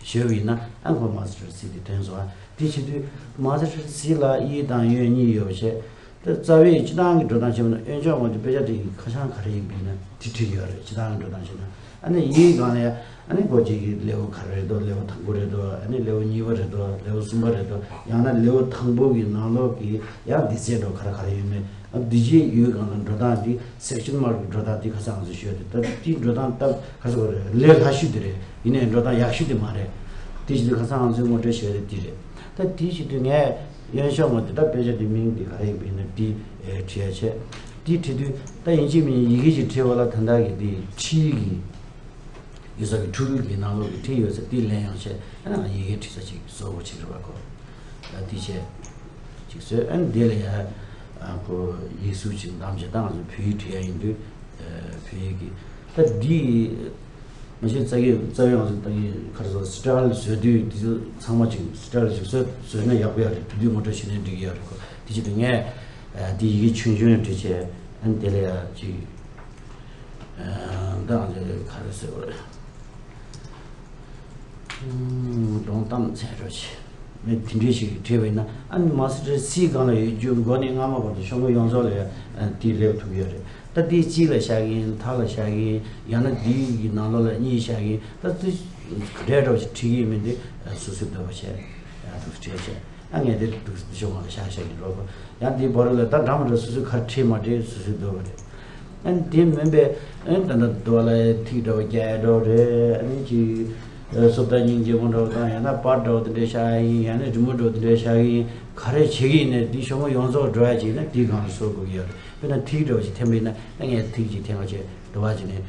ཞུས་པ་ཡིན་ན། ཨ་ཁོ་མ་སི་ཊར་སི་འདི་ཐོན་སོང་། ཨ་དེ་བྱེད་དུས་མ་སི་ཊར་སི་ལ་ཨི་དང་ཡོན་གཉིས་ཡོད་བྱས། ད་རྩ་བའི་སྤྱིར་བཏང་གི་འགྲོ་སྟངས་བྱས་པ་ན། འོན་ཀྱང་འོ་དེ་དཔེ་ཆ་དེ་ཡི་ཁ་བྱང་ག་རེ་ཡིན་པ་ཡིན་ན་དེ་བྲིས་ཡོད་རེད། སྤྱིར་བཏང་གི་འགྲོ་སྟངས་བྱས་ན། ཨ་ནི་ཡིན་གང་ལ་ཡ། ཨ་ནི་སྒོ་གཅིག་གི་ལེའུ་ག་རེ་རེད་འདུག་ལེའུ་དང་པོ་རེད་འདུག་ཨ་ནི་ལེའུ་གཉིས་པ་རེད་འདུག་ལེའུ་གསུམ་པ་རེད་འདུག་ཡང་ན་ལེའུ་དང་པོ་གི་ནང་ལོགས་ཀྱི་ཡང་འདི་ཚེ་འགྲོ་ག་རེ་ག་རེ་ཡོད་མེད། ཨ་འདི་བཞིན་ཡོད་གང་ལ་འགྲོ་སྟངས་འདི་སེག་ཤན་མར་གི་འགྲོ་སྟངས་འདི་ཁ་སང་ང་ཚོས་ཤོད་དེ། ད་འདི་འགྲོ་སྟངས་སྟབས་ག་ཚོད་རེད། ལས་སླ་ཤོས་དེ་རེད། ཡིན་ནའི་འགྲོ་སྟངས་ཡག་ཤོས་དེ་མ་རེད། དེ་བཞིན་དུ་ཁ་སང་ང་ཚོས་ངོ་སྤྲོད་ཤོད་དེ་འདི་རེད། ད་དེ་བཞིན་དུ་ངས་གཡོན་ཕྱོགས་ངོས་དེ། ད་དཔེ་ཆ་འདི་མིང་འདི་ག་རེ་ཡིན་པ་ཡིན་ན་འདི་ཨེ་བྲིས་ཡ་བྱས། འདི་བྲིས་དུས་ད་ཡིན་གཅིག་མིན་གཅིག་ཡི་གེ་ཅིག་བྲིས་པ་ལ་ད་ལྟ་གི་འདི་ཁྲིད་ཀྱི་ཡོད་ས་གི་འཕྲུལ་གྱི་ནང་ལོགས་ཀྱི་ཁྲིད་ཡོད་ས་དེ་ལེན་ཡོང་བྱས། ཨ་ནི་ང་ཡི་གེ་བྲིས་ས་ཅིག་བཟོ་དགོས་ཅིག་རེད་པ་ཁོ། ད་དེ་བྱས་ཅིག་བཟོས། ཨ་ནི་དེ་ལ་ཡ་ཨ་ཁོ་ཡིག་གཟུགས་ཅིག་བདམས་བྱས། ད་ང་ཚོ་བོད་ཡིག་བྲིས་ཡ་ཡིན་དུས་ཨ་བོད་ཡིག་གི། ད་འདི་མ་གཞི་རྩ་བའི་རྩ་བའི་ང་ཚོ་ད་གི་ག་རེ་ཟེར། སི་ཊལ་བཟོ་དུས་འདི་ཚོ་ཚང་མ་ཅིག་སི་ཊལ་ཅིག་བཟོ་བཟོས་ན་ཡག་པོ་ཡོད་རེད། དེ་དུས་ངོ་སྤྲོད་བྱས་ན་འགྲིག་གི་ཡོད་རེད་ཁོ། དེ་བྱས་དུས་ངས་ཨ་འདི་ཡི་གེ་ཆུང་ཆུང་བྲིས་བྱས། ཨ་ནི་དེ་ལ་ཡ་ཅིག་ཨ་ད་ང་ཚོ་ག་རེ་ཟེར་དགོས་རེད། ཨུམ། སྒྲུང་གཏམ་ཚན་རོ་ཆེ་མི་དེ་འདྲའི་ཞིག་བྲིས་པ་ཡིན་ན། ཨ་ནི་མ་སི་ཊར་སི་སྒང་ལ་ཡོད་རྒྱུ་མགོ་ནས་རྔ་མ་བར་དུ་ཤོག་ངོས་ཡོངས་རྫོགས་ལ་ཡ་ཨ་དེ་སླེབས་ཐུབ་ཡོད་རེད། ད་དེ་གཅིག་ལ་བཞག་གི་ཡིན། མཐའ་ལ་བཞག་གི་ཡིན། ཡང་ན་དེའི་ནང་ལོགས་ལ་གཉིས་བཞག་གི་ཡིན། ད་དེ་ག་འདྲ་འདྲ་བོ་ཞིག་བྲིས་ཀྱི་ཡིན་མིན་དེ་ཨ་སོ་སོའི་འདོད་པ་བྱས། ཨ་འདུག་བྲིས་བྱས། ཨ་ངས་དེ་འདུག་ཤོག་ངོས་ལ་བཞག་བཞག་གི་རོགས། ཡང་དེའི་བར་ལ་ད་འདྲ་མི་འདྲ་སོ་སོས་ག་རེ་བྲིས་མ་བྲིས་སོ་སོའི་འདོད་པ་རེད། ཨ་ནི་དེ་མིན་པའི་ཨ་ནི་ད་ལྟ་འདུག་ལ་ཐིག་འདྲ་བོ་རྒྱག་འདྲ་བོ་རེད། ཨ་ནི་ཅིག་ཨ་སོ་ད་སྙིང་རྗེ་མོ་འདྲ་བོ་དང་། ཡང་ན་པར་འདྲ་བོ་དེ་འདྲ་བཞག་ཡིན། ཡང་ན་རི་མོ་འདྲ་བོ་དེ་འདྲ་བཞག་ཡིན། ག་རེ་བྱེད་ཀྱི་ཡིན་ནའི་དེ་ཤོག་ངོས་ཡོངས་རྫོགས་འགྲོ་ཡ་ཅིག་ཡིན་ན་དེའི་སྒང་ལ་བཟོ་དགོས་ཀྱི་ཡོད་རེད། དཔེར་ན་ཐིག་འདྲ་བོ་ཅིག་འཐེན་པ་ཡིན་ན། ཨ་ངས་ཐིག་ཅིག་འཐེན་པ་བྱས་འདྲ་བོ་ཅིག་ནས།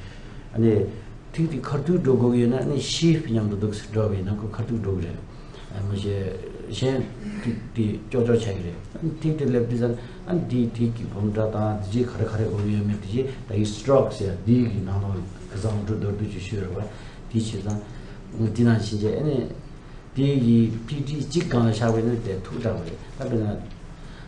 ཨ་ནི་ཐིག་དེ་ཁ་ཐུག་འགྲོ་དགོས་ཀྱི་ཡོད་ན། ཨ་ནི་ཤིབ་མཉམ་དུ་འདུག་སེ་འགྲོ་བ་ཡིན་ན་ཁོ་ཁ་ཐུག་འགྲོ་གི་རེད། ཨ་མ་གཞི་གཞན་ཐིག་དེ་ཀྱོག་ཀྱོག་ཆགས་ཀྱི་རེད། ཨ་ནི་ཐིག་དེ་སླེབས་དུས་ཙམ་ཨ་ནི་དེའི་ཐིག་གི་སྦོམ་ཕྲ་དང་དེ་རྗེས་ག་རེ་ག་རེ་དགོས་ཀྱི་ཡོད་མེད། དེ་རྗེས་ད་གི་སི་ཊོག་ཟེར་དེའི་གི་ནང་ལོགས་ཁ་སང་འགྲོ་མདོར་བསྡུས་ཅིག་ཤོད་རེད་བ། དེ་བྱས་ཙང་དེ་ནང་བཞིན་བྱས། ཨ་ནི་དེ་ཡི་པི་ཌི་གཅིག་སྒང་ལ་བཞག་པ་ཡིན་ན་དེ་ཐུགས་དྲག་པ་རེད། ད་དཔེར་ན་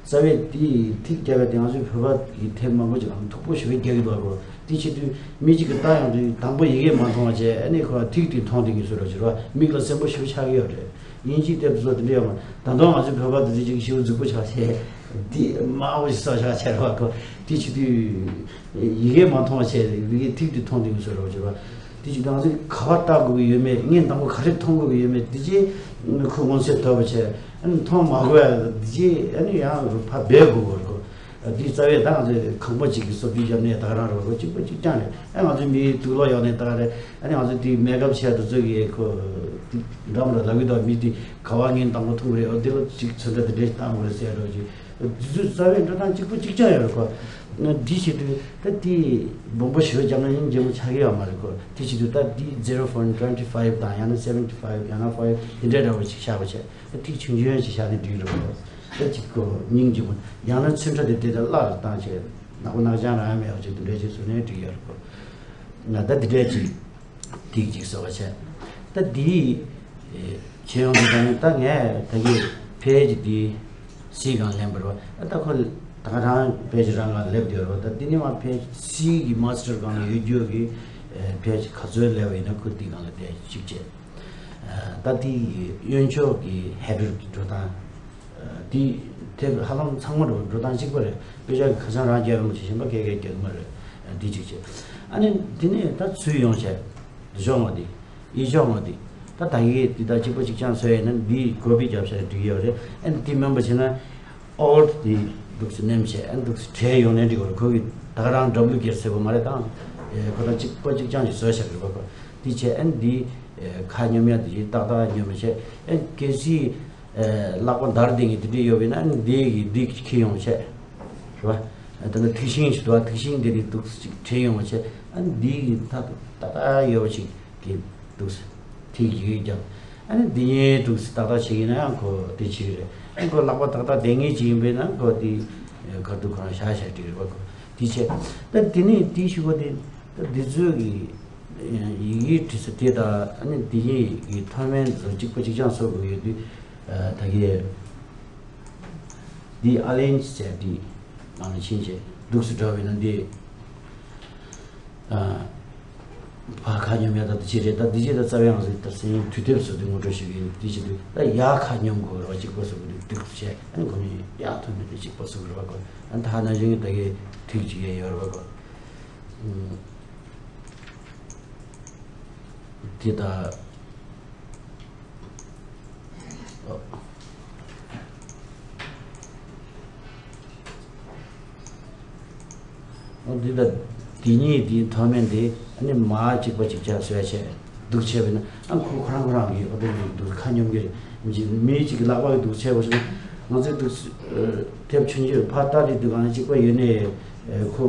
རྩ་བའི་དེ་ཡི་ཐིག་རྒྱབ་པ་དེ་ང་ཚོའི་བོད་པ་ཡི་དེབ་མང་པོ་ཅིག་ལ་མཐུག་པོ་ཞེ་པོ་རྒྱག་གི་འདུག་གོ། དེ་བྱེད་དུས་མི་གཅིག་གིས་ལྟ་ཡོང་དུས་དང་པོ་ཡི་གེ་མ་མཐོང་བ་བྱས། ཨ་ནི་ཁོ་ཐིག་དེ་མཐོང་བསྡད་ཀྱི་བཟོ་འདྲ་ཅིག་རེད་བ། མིག་ལ་གསོན་པོ་ཞེ་པོ་ཆགས་ཀྱི་ཡོད་རེད། དབྱིན་ཇིའི་དེབ་བཟོ་དེ་འདྲ་ཡོད་མ་རེད། ད་དུང་ང་ཚོའི་བོད་པ་དེ་ཚོ་ཅིག་ཞེ་པོ་རྫིག་པོ་ཆགས་བྱས། དེ་དམར་པོ་ཞིག་བཟོ་ཆགས་བྱས་རེད་བ་ཁོ། དེ་བྱེད་དུས་ཡི་གེ་མ་མཐོང་བ་བྱས། ཡི་གེ་ཐིག་དེ་མཐོང་བསྡད་ཀྱི་བཟོ་འདྲ་ཅིག་རེད་བ། དེ་བྱེད་དུས་ང་ཚོས་ག་པར་ལྟ་དགོས་ཀྱི་ཡོད་མེད། སྔོན་དང་པོ་ག་རེ་མཐོང་དགོས་ཀྱི་ཡོད་མེད། དེ་རྗེས་ཁོ་མངོན་གསལ་དོད་པོ་བྱས། ཨ་ནི་མཐོང་མ་དགོས་ཡ་དེ་རྗེས་ཨ་ནི་ཡང་ཕར་སྦས་དགོས་ཀྱི་རེད་ཁོ། འདི་རྩ་བའི་ད་ང་ཚོས་ཁང་པ་གཅིག་གི་སོ་བརྒྱུད་བརྒྱབ་ནས་ད་ག་རང་རེད་བ། ཁོ་གཅིག་པ་གཅིག་རྐྱང་རེད། ཨ་ང་ཚོའི་མིའི་དུག་ལོག་ཡོང་ནས་ད་ག་རེད། ཨ་ནི་ང་ཚོ་དེ་མེག་ཨབ་བྱས་དུས་ཚོད་ཀྱི་ཁོ་འདྲ་མི་འདྲ་ལབ་ཀྱི་འདུག་མི་དེ་ག་པར་སྔོན་དང་པོ་མཐོང་གི་རེད། འོ་དེ་ལ་གཅིག་ཚོན་ཁྲ་དེ་འདྲས་བཏང་དགོས་རེད་ཟེར་འགྲོ་གི། འདི་ཚོའི་རྩ་བའི་འགྲོ་སྟངས་གཅིག་པ་གཅིག་རྐྱང་ཡོད་རེད་ཁོ། འདི་བྱེད་དུས་ད་དེ་སྦོམ་པོ་ཞེ་པོ་བརྒྱབ་ན་ཡང་ཇེ་མོ་ཆགས་ཀྱི་ཡོད་མ་རེད་ཁོ། དེ་བྱེད་དུས་ད་འདི་zero point twenty five དང་། ཡང་ན་seventy five། ཡང་ན་five། དེ་འདྲའི་འདྲ་བོ་ཞིག་བཞག་པ་བྱས། ད་ཐིག་ཆུང་ཆུང་ཞིག་བཞག་ནས་འགྲིག་རེད་ཁོ། ད་ཅིག་ཁོ་སྙིང་རྗེ་མོ། ཡང་ན་ཚོན་ཁྲ་དེ་དེ་ལྟར་བརླག་རེ་བཏང་བྱས། ནག་པོ་ནག་རྐྱང་རང་ཡང་མེད་པ་ཅིག་དེ་འདྲ་ཞིག་བཟོས་ནའི་འགྲིག་ཡོད་རེད་ཁོ། ང་ད་འདི་འདྲས་ཅིག་ཐིག་ཅིག་བཟོ་བ་བྱས། ད་འདི་ཨེ་བྱེད་ཡོང་དུས་ད་ནི་ད་ངས་ད་གི་ཕལ་ཆེར་འདི་སི་སྒང་ལེན་པ་རེད་བ། ད་ཁོ་ད་ག་རང་ཕལ་ཆེར་རང་སྒང་སླེབས་བསྡད་ཡོད་རེད་བ། ད་འདི་ནི་མ་ཕལ་ཆེར་སི་གི་མ་སི་ཊར་སྒང་ལ་ཡོད་རྒྱུ་གི་ཨེ་ཕལ་ཆེར་ག་ཚོད་སླེབས་པ་ཡིན་ན་ཁོ་འདི་སྒང་ལ་དེ་གཅིག་བྱས། ཨ་ད་དེ་གཡོན་ཕྱོགས་ཀྱི་ཧེ་ཌར་གྱི་འགྲོ་སྟངས། ཨ་དེ་དེབ་ཧ་ལམ་ཚང་མ་འགྲོ་འགྲོ་སྟངས་གཅིག་པ་རེད། དཔེ་ཆ་གི་ཁ་བྱང་རང་རྒྱག་གི་མ་བྱེད། གཞན་པ་ག་གེ་རྒྱག་གི་མ་རེད། ཨ་འདི་གཅིག་བྱས། ཨ་ནི་དེ་ནས་ད་ཚུར་ཡོང་བྱས། འདི་ཕྱོགས་ངོས་འདི། གཡས་ཕྱོགས་ངོས་འདི། ད་ད་གི་འདི་ད་གཅིག་པ་གཅིག་རྐྱང་བཟོས་ཡིན་ན་འདི་ཀོ་པི་རྒྱབ་བྱས་འགྲིག་གི་ཡོད་རེད། ཨ་ནི་འདི་མིན་པ་བྱས་ན། ཨོལ་ཊི་འདི་འདུག་སེ་མནན་བྱས། ཨ་ནི་འདུག་སེ་བྲལ་ཡོང་ནའི་འགྲིག་གི་རེད། ཁོ་གིས་ད་ག་རང་ཌབ་ལིའུ་ཀེ་བཟོས་པ་མ་རེད་དང་། ཨེ་ཁོ་རང་གཅིག་པ་གཅིག་རྐྱང་ཞིག་བཟོས་བཞག་གི་རེད་པ་ཁོ། འདི་བྱས། ཨ་ནི་འདི་ཨེ་ཁ་སྙོམས་ཡ་འདི་ཏག་ཏག་སྙོམས་བྱས། ཨ་ནི་གལ་སྲིད་ཨེ་ལག་པ་འདར་བསྡད་མཁན་དེ་འདྲ་ཡོད་པ་ཡིན་ན། ཨ་ནི་འདི་གིས་འདི་འཁྱེར་ཡོང་བྱས། རེད་པ། ཨ་ད་ནི་ཐིག་ཤིང་ཞིག་འདུག་པ། ཐིག་ཤིང་འདི་འདི་འདུག་སེ་ཅིག་བྲལ་ཡོང་བ་བྱས། ཨ་ནི་འདི་གིས་ཏག་ཏག་ཡོད་པ་ཅིག་གི་འདུག་སེ་ཐིག་ཡིག་བརྒྱབ། ཨ་ནི་འདི་གཉིས་འདུག་སེ་ཏག་ཏག་བྱེད་ཀྱི་ན་ཡང་ཁོ་དེ་བྱེད་ཀྱི་རེད། ཨ་ནི་ཁོ་ལག་པ་ཏག་ཏག་བསྡད་མཁན་ཅིག་ཡིན་པས་ན་ཁོ་དེ་ ག་དུས་ཁོ་རང་བཞག་བཞག་འགྲིག་རེད་བ་ཁོ། དེ་བྱས་ད་དེ་ནས་དེའི་གཞུག་གུ་དེ་ད་འདི་ཚོའི་གི་ཡི་གེ་བྲིས་ས་དེ་དང་ཨ་ནི་དེ་གཉིས་ཀྱི་མཐོ་དམན་དུ་གཅིག་པ་གཅིག་རྐྱང་བཟོ་དགོས་ཡོད་དུས། ད་གི་འདི་ཨ་ལན་ཟེར་དེ་ནང་ལ་ཕྱིན་བྱས་འདུག་སེ་འགྲོ་བས་ན་འདི། ཕ་ཁ་སྙོམས་ཡ་ད་འདི་བྱེད་རེད། ད་འདི་བྱེད་ད་རྩ་བའི་ཡང་ཟིག་ད་སེམས་དུས་དེབ་སུ་དུ་ངོ་སྤྲོད་ཞུ་གི་ཡིན། འདི་བྱེད་དུས་ད་ཡ་ཁ་སྙོམས་དགོས་ར་བ་གཅིག་པ་སུ་གི་འདུག་བྱས་ཨ་ནི་ཁོ་མི་ཡ་ཐོན་མི་དུ་གཅིག་པ་སུ་གི་ར་བ་གོ། ཨ་ནི་ད་ན་གཞོན་གྱི་ད་གི་ཐུགས་ཅིག་ཡ་ཡོད་ར་བ་གོ། འདི་ད། འོ་འདི་ལ་འདི་གཉིས་འདི་མཐོ་དམན་འདི་ཨ་ནི་མ་གཅིག་པ་གཅིག་ཆ་བཟོས་བྱས་འདུག་བྱས་པས་ན་ཨ་ཁོ་ཁོ་རང་ཁོ་རང་གི་འོ་དེ་འདུག་ཁ་སྙོམས་ཀྱི་རེད། མི་གཅིག་གི་ལག་པ་གི་འདུག་བྱས་པ་ཞིག་ན་ང་ཚོའི་འདུག་དེབ་ཆུང་ཆུང་ཕར་ལྟ་དེ་འདུག་གང་གཅིག་པ་ཡོད་ནས་ཁོ་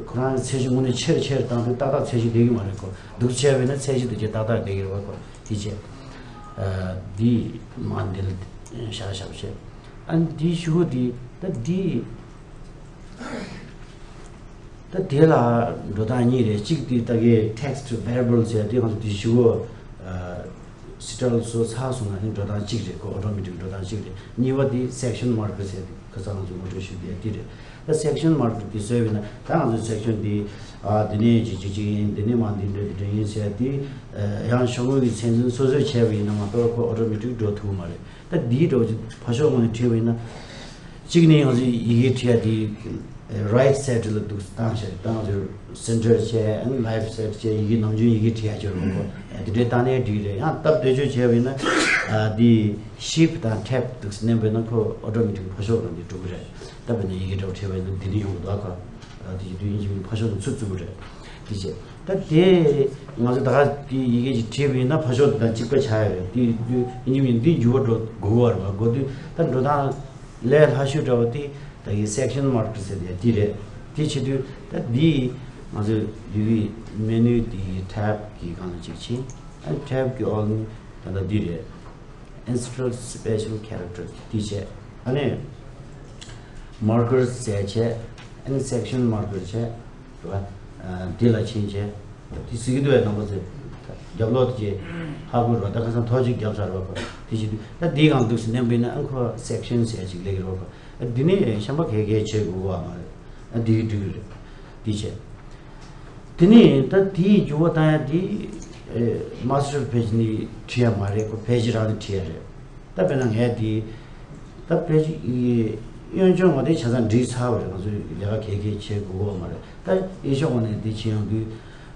ཁོ་རང་ཚད་གཞི་དངོས་གནས་ཆེར་ཆེར་བཏང་དུས་ཏག་ཏག་ཚད་གཞི་བསྡད་ཀྱི་མ་རེད། ཁོ་འདུག་བྱས་པས་ན་ཚད་གཞི་འདུག་ཅེས་ཏག་ཏག་བསྡད་ཀྱི་རེད་བ། ཁོ། དེ་བྱས། ཨ་འདི་མ་འདི་ལ་ཤ་ཤ་བྱས། ཨ་འདི་ཞུ་འདི་ད་འདི་ད་དེ་ལ་འགྲོ་སྟངས་གཉིས་རེད། གཅིག་འདི་ད་གའི་text variable ཟེར་དེ་ང་ཚོ་འདི་ཞུ་གོ། ཨ་སི་ཊལ་སོ་ཚགས་སོང་ན་ནི་འགྲོ་སྟངས་གཅིག་རེད་ཁོ། ཨོ་ཊོ་མེ་ཊིག་འགྲོ་སྟངས་གཅིག་རེད། གཉིས་པ་འདི་section marker ཟེར་དེ་ཁ་སང་ང་ཚོ་ངོ་སྤྲོད་ཞུ་དེ་འདི་རེད། ད་section marker འདི་བཟོས་པས་ན་ད་ང་ཚོའི་section འདི་ཨ་འདི་ནས་ཅི་ཅི་ཅི་ཡིན། འདི་ནས་མ་འདི་འདྲ་འདི་འདྲ་ཡིན་ཟེར་དེ་ཡང་ཤོག་ངོས་ཀྱི་ཚད་འཛིན་སོ་སོས་བྱས་པ་ཡིན་ན་མ་གཏོགས་ཁོ་ཨོ་ཊོ་མེ་ཊིག་འགྲོ་ཐུབ་མ་རེད། ད་འདིའི་འགྲོ་ཕ་ཤོག་ངོས་ནས་བྲིས་པ་ཡིན་ན་གཅིག་ནས་ང་ཚོས་ཡི་གེ་བྲིས་ཡ་དེ་right side ལ་འདུག་བཏང་བྱས་ད་ང་ཚོས་center བྱས་ཨ་ནི་left side བྱས་ཡི་གེ་ནམ་རྒྱུན་ཡི་གེ་བྲིས་ཡ་ཅིག་རུང་ཁོ་དེ་འདྲའི་བཏང་ནའི་འགྲིག་རེད། ཡང་སྟབས་བདེ་ཤོས་བྱས་པ་ཡིན་ན་ཨ་འདི་shift དང་tab འདུག་མནན་པ་ཡིན་ན་ཁོ་ཨོ་ཊོ་མེ་ཊིག་ཕ་ཤོག་ནང་འདི་འགྲོ་གི་རེད། ད་དཔེར་ན་ཡི་གེ་འདྲ་བོ་བྲིས་པ་ཡིན་ན་འདི་འདྲ་ཡོང་གི་འདུག་ག་ཨ་དེ་ཡི་དུས་ཡིན་གཅིག་མིན་ཕ་ཤོག་ནས་ཚུར་བཙུགས་པ་རེད། དེ་བྱས་ད་དེ་ང་ཚོ་ད་ག་དེ་ཡི་གེ་ཅིག་བྲིས་པ་ཡིན་ན་ཕ་ཤོག་དེ་དང་གཅིག་པ་ཆགས་ཡོད་རེད། དེ་ཡི་དུས་ཡིན་གཅིག་མིན་འདི་འགྱུར་བ་འགྲོ་དགོས་པ་རེད་བ། དགོས་དུས་ད་འགྲོ་སྟངས་ལས་སླ་ཤོས་འདྲ་བོ་དེ་ད་ཡི་section marker ཟེར་དེ་དེ་རེད། དེ་བྱེད་དུས་ད་འདི་ང་ཚོ་ཡི་གེ་མེ་ནུ་དེ་tab གི་སྒང་ལ་ཅིག་ཕྱིན། ཨ་tab གི་འོག་ནས་ད་ལྟ་འདི་རེད། Insert special character དེ་བྱས། ཨ་ནི་marker ཟེར་བྱས། ཨ་ནི་section marker བྱས། རེད་བ། ཨ་འདི་ལ་ཕྱིན་བྱས། དེ་གཟིགས་ཀྱི་འདུག་བས་རྣམ་པ་ཚོས། རྒྱབ་ལོགས་དེ་ཧ་གོ་རོགས། ད་ཁ་སང་ཐོ་གཅིག་བརྒྱབ་ཚར་བ་ཁོ་དེ་བྱེད་དུས་ད་འདིའི་སྒང་འདུག་སེ་མནན་པ་ཡིན་ན་ཨ་ཁོ་section ཟེར་ཅིག་སླེབས་ཀྱི་རེད་བ། ཨ་འདི་ནི་གཞན་པ་གས་གས་བྱེད་དགོས་བ་མ་རེད། ཨ་འདི་འགྲིག་གི་རེད། འདི་བྱས། དེ་ནས་ད་དེའི་འགྱུར་བ་བཏང་ཡ་དེ་ཨེ་master page ནས་བྲིས་ཡ་མ་རེད། ཁོ་page རང་ནས་བྲིས་ཡ་རེད། ད་དཔེར་ན་ངས་དེ་ད་page གཡོན་ཕྱོགས་ང་དེ་ཆ་ཚང་བྲིས་ཚར་བ་རེད། ང་ཚོས་ལས་ཀ་གས་གས་བྱེད་དགོས་ཀྱི་མ་རེད། ད་གཡས་ཕྱོགས་ནས་དེ་བྱེད་ཡོང་དུས་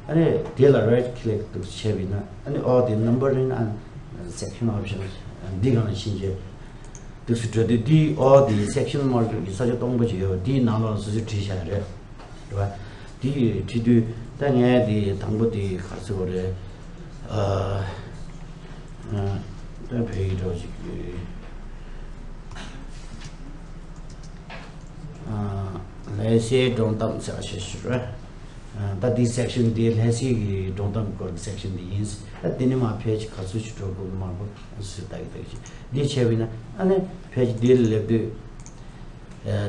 ཨ་ནི་དེ་ལ་right click འདུག་བྱས་པ་ཡིན་ན་ཨ་ནི་ཨོ་དེ་numbering and section option འདི་སྒང་ལ་ཕྱིན་བྱས་འདུག་སེ་འགྲོ་དུས་དེའི་ཨོ་དེ་section marker གི་ས་ཆ་སྟོང་པ་ཅིག་ཡོད་པ་དེའི་ནང་ལོགས་སོ་སོས་བྲིས་བཞག་རེད། རེད་བ། དེ་ཡི་བྲིས་དུས་ད་ངས་དེ་དང་པོ་དེ་ག་རེ་ཟེར་དགོས་རེད། ཨ་ཨ་ད་བོད་ཡིག་འདྲ་བོ་ཞིག་ཨ་ལྷ་སའི་སྒྲུང་གཏམ་ཟེར་བ་ཞིག་ཞུ་རེད། ཨ་ད་དེ་section དེ་ལྷ་སའི་གི་སྒྲུང་གཏམ་སྐོར་གྱི་section དེ་ཡིན། ད་དེ་ནས་མར་page ག་ཚོད་ཞིག་འགྲོ་དགོས་ཀྱི་མང་པོ་སུས་ལྟ་གི་ལྟ་གི་ཞིག་འདི་བྱས་པ་ཡིན་ན་ཨ་ནི་page དེ་ལ་སླེབས་དུས།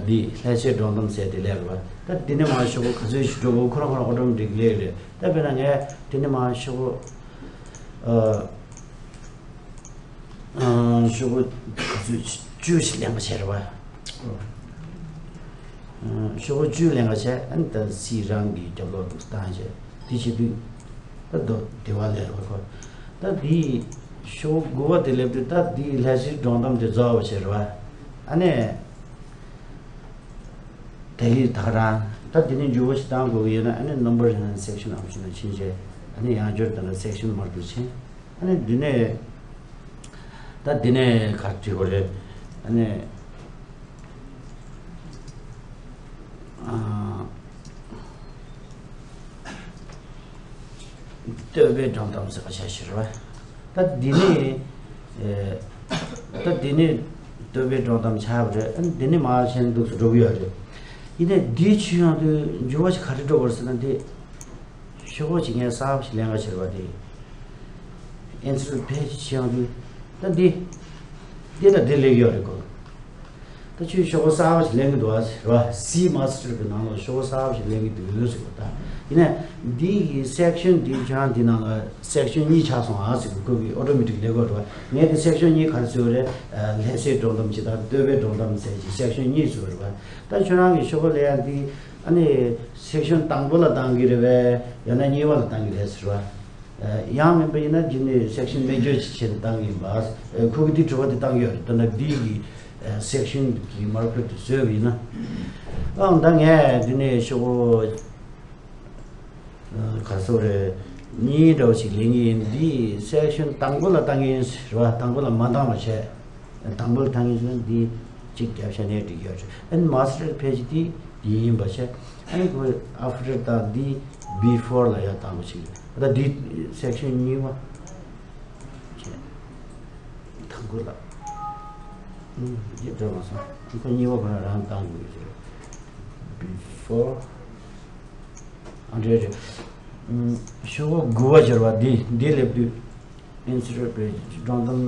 འདི་ལྷ་སའི་སྒྲུང་གཏམ་ཟེར་དེ་ལས་རེད་བ། ད་འདི་ནས་མར་ཤོག་གུ་ག་ཚོད་ཞིག་འགྲོ་དགོས་ཁོ་རང་ཁོ་རང་ཨོ་ཊོ་མེ་ཊིག་ལས་རེད། ད་དཔེར་ན་ངས་འདི་ནས་མར་ཤོག་གུ་ཨ་ཨ་ཤོག་གུ་ག་ཚོད་བཅུ་ཞིག་ལེན་པ་བྱས་རེད་བ། ཨ་ཤོག་གུ་བཅུ་ལེན་པ་བྱས་ཨ་ནི་ད་སི་རང་གི་རྒྱབ་ལོགས་དུ་བཏང་བྱས་དེ་བྱེད་དུས་ད་རྡོ་དེ་བ་ལས་རེད་བ་ཁོ། ད་འདི་ཤོག་གུ་དགུ་པ་དེ་སླེབས་དུས་ད་འདི་ལྷ་སའི་སྒྲུང་གཏམ་དེ་རྫོགས་པ་བྱས་རེད་བ། ཨ་ནི། དེ་ཡིས་ད་ག་རང་ད་དེ་ནས་འགྱུར་བ་ཞིག་བཏང་དགོས་ཀྱི་ཡོད་ན་ཨ་ནི་numbering and section option ལ་ཕྱིན་བྱས་ཨ་ནི་ཡང་བསྐྱར་ད་ལ་section marker ཕྱིན། ཨ་ནི་འདི་ནས་ད་འདི་ནས་ག་རེ་བྲིས་དགོས་རེད། ཨ་ནི་ཨ། བསྟོད་པའི་སྒྲུང་གཏམ་ཟེར་བ་ཆ་ཞིག་རེད་བ། ད་འདི་ནས་ཨེ། ད་འདི་ནས་བསྟོད་པའི་སྒྲུང་གཏམ་ཆགས་པ་རེད། ཨ་ནི་འདི་ནས་མར་ཕྱིན་འདུག་སེ་འགྲོ་གི་ཡོད་རེད། ཡིན་ནའི་འདི་ཕྱིན་ཡོང་དུས་འགྱུར་བ་ཞིག་ག་རེ་འགྲོ་དགོས་རེད་ཟེར་ན་འདི་ཤོག་གུ་ཅིག་ངས་གསར་པ་ཞིག་ལེན་ག་བྱེད་རེད་བ། འདི་insert page ཕྱིན་ཡོང་དུས་ད་འདི་འདི་ལ་འདི་སླེབས་ཡོད་རེད་གོ། ད་ ད་ཁྱོད་ཤོག་བུ་གསར་པ་ཞིག་ལེན་གྱི་འདུག་ཨ་ཟེར་བ། སི་མ་སི་ཊར་གྱི་ནང་ལ་ཤོག་བུ་གསར་པ་ཞིག་ལེན་གྱི་འདུག་ཟེར་བ། ད་ཡིན་ནའི་འདི་གི་སེག་ཤོན་འདི་ཁྱོད་རང་འདི་ནང་ལ་སེག་ཤོན་གཉིས་ཆགས་སོང་ཨ་ཟེར་གྱི་ཁོ་གིས་ཨོ་ཊོ་མེ་ཊིག་ལེན་གྱི་ཡོད་རེད་བ། ངས་འདི་སེག་ཤོན་གཉིས་ག་རེ་བཟོས་པ་རེད། ལྷ་སའི་འབྲོག་གཏམ་ཅིག་དང་སྟོད་པའི་འབྲོག་གཏམ་ཟེར་གྱི་སེག་ཤོན་གཉིས་བཟོས་པ་རེད་བ། ད་ཁྱོད་རང་གི་ཤོག་བུ་ལེན་ཡ་འདི་ཨ་ནི་སེག་ཤོན་དང་པོ་ལ་བཏང་གི་རེད་པས། ཡང་ན་གཉིས་པ་ལ་བཏང་གི་རེད་ཟེར་བ། ཡང་མིན་པ་ཡིན་ན་འདི་ནི་སེག་ཤོན་སྨན་བཅོས་ཀྱི་ཆེད་དུ་བཏང་གི་ཡིན་པ། ཁོ་གིས་འདི་དྲི་བ་འདི་བཏང་གི་ཡོད་རེད། ད་ནི་འདི་གི་སེག་ཤོན་གྱི་མར་ཀར་དེ་བཟོས་པ་ཡིན་ན། ཨང་། ད་ངས་འདི་ནས་ཤོག་བུ་ག་ཚོད་རེད། གཉིས་འདྲ་བོ་ཞིག་ལེན་གྱི་ཡིན། འདི་སེག་ཤོན་དང་པོ་ལ་བཏང་གི་ཡིན་ཟེར་བ། དང་པོ་ལ་མ་བཏང་བ་བྱས། དང་པོ་ལ་བཏང་གི་ཡིན་ཟེར་ན་འདི་གཅིག་རྒྱབ་ཤ་ནས་འགྲིག་ཡོད་རེད། ཨ་ནི་མ་སི་ཊར་ཕེ་ཇི་འདི་འདི་ཡིན་པ་བྱས། ཨ་ནི་ཁོ་ཨབ་ཊར་དང་འདི་བི་ཕོར་ལ་ཡར་བཏང་བ་ཞིག་རེད། ད་འདི་སེག་ཤོན་གཉིས་པ་བྱས། དང་པོ་ལ། ཨུམ། འདི་འགྲོ་མ་སོང་། ཁོ་གཉིས་པ་ཁོ་རང་རང་བཏང་དགོས་ཀྱི་རེད། བི་ཕོར། ཨ་འདྲ་རེད། ཨུམ། ཤོག་བུ་དགུ་པ་སྦྱར་བ་འདི་འདི་སླེབས་དུས། ཨིན་སི་ཊར་ཕེ་ཇི་འབྲོག་གཏམ་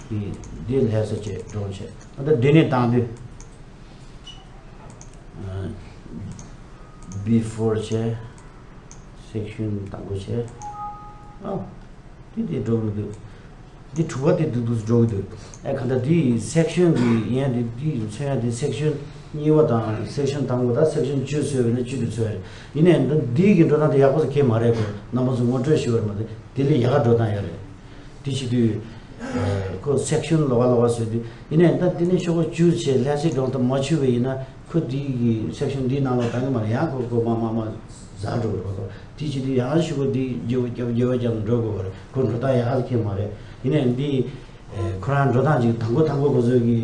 གྱི་འདི་ལྷ་ས་བྱས་འབྲོག་བྱས། ཨ་ད་འདི་ནས་བཏང་དུས། བི་ཕོར་བྱས། སེག་ཤོན་དང་པོ་བྱས། ཨ། དེ་དེ་འགྲོ་གི་འདུག་འདི་དྲུག་པ་དེ་འདུག་འདུག་འགྲོ་གི་འདུག་ཨེ་ག་འདྲ་འདི་སེག་ཤོན་གྱི་ཡན་དེ་འདི་མཚོན་ཡ་དེ་སེག་ཤོན་གཉིས་པ་དང་སེག་ཤོན་དང་པོ་དང་སེག་ཤོན་བཅུ་བཟོས་པ་ཡིན་ན་བཅུ་དེ་བཟོས་རེད། ཡིན་ནའི་འདི་འདི་གི་འགྲོ་སྟངས་དེ་ཡག་པོ་ཟེར་གྱི་མ་རེད་གོ། རྣམ་པ་ཚོ་ངོ་སྤྲོད་ཞུ་བར་མ་དེ་དེ་ལས་ཡག་ག་འགྲོ་སྟངས་ཡོད་རེད། དེ་བྱེད་དུས། ཁོ་སེག་ཤོན་ལོགས་ཀ་ལོགས་ཀ་བཟོས་དུས། ཡིན་ནའི་ད་དེ་ནས་ཤོག་བུ་བཅུ་བྱས་ལྷ་སའི་འབྲོག་གཏམ་མ་བཅུ་བ་ཡིན་ན། ཁོ་དེ་གི་སེག་ཤོན་འདིའི་ནང་ལ་བཏང་གི་མ་རེད། ཡང་ཁོ་ཁོ་མ་མ་མ་ཟ་འགྲོ་གི་རེད་པ། ཁོ་དེ་བྱེད་དུས་ཡང་ཤོག་བུ་འདི་རྒྱབ་རྒྱབ་རྒྱབ་རྒྱབ་འགྲོ་དགོས་པ་རེད། ཁོ་འགྲོ་སྟངས་ཡག་ག་ཁྱེད་མ་རེད། ཡིན་ནའི་འདི་ཁོ་རང་འགྲོ་སྟངས་ཅིག་དང་པོ་དང་པོ་ཁོ་ཚོས་གི་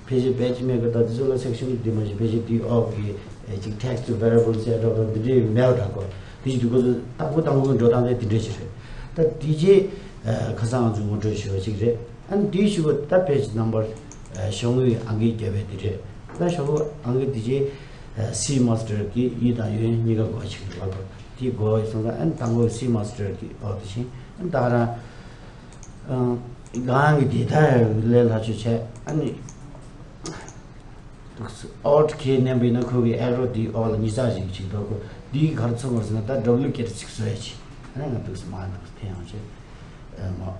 ཕལ་ཆེར་པེ་ཇི་མེ་ཀར་དང་དེ་ཚོ་ལ་སེག་ཤོན་འདི་མ་གཏོགས་ཕལ་ཆེར་དེའི་འོག་གི་ཅིག་text to variable ཟེར་འདྲ་པོ་འདི་འདྲའི་མེད་པ་འདྲ་གོ། དེ་བྱེད་དུས་ཁོ་ཚོས་དང་པོ་དང་པོ་གི་འགྲོ་སྟངས་དེ་དེ་འདྲ་ཞིག་རེད། ད་དེ་རྗེས་ཁ་སང་ང་ཚོས་ངོ་སྤྲོད་ཞུས་པ་ཅིག་རེད། ཨ་ནི་དེའི་གཞུག་གུ་ད་page number ཤོག་ངོས་ཨང་ཀི་བརྒྱབ་པའི་དེ་རེད། ད་ཤོག་ངོས་ཨང་ཀི་དེ་རྗེས་སི་མ་སི་ཊར་གྱི་ཡིད་དང་ཡོན་གཉིས་ཀ་དགོས་ཅིག་རེད་པ། དེ་དགོས་སོང་ཙང་ཨ་ནི་དང་པོ་སི་མ་སི་ཊར་གྱི་འོག་དེ་བཞིན་ཨ་ནི་ད་ག་རང་གང་གི་data ལས་སླ་བཅོས་བྱས། ཨ་ནི་Alt key མནན་པ་ཡིན་ན་ཁོ་གི་arrow དེའི་འོག་ལ་ཉིས་བརྩེགས་ཤིག་ཅིག་འདུག་གོ། འདིའི་ག་རེ་མཚོན་དགོས་ཟེར་ན་ད་duplicate ཅིག་བཟོ་ཡ་ཅིག་ཨ་ནི་ང་འདུག་སེ་མར་འདུག་སེ་འཐེན་ཡོང་བྱས། ཨ་མ།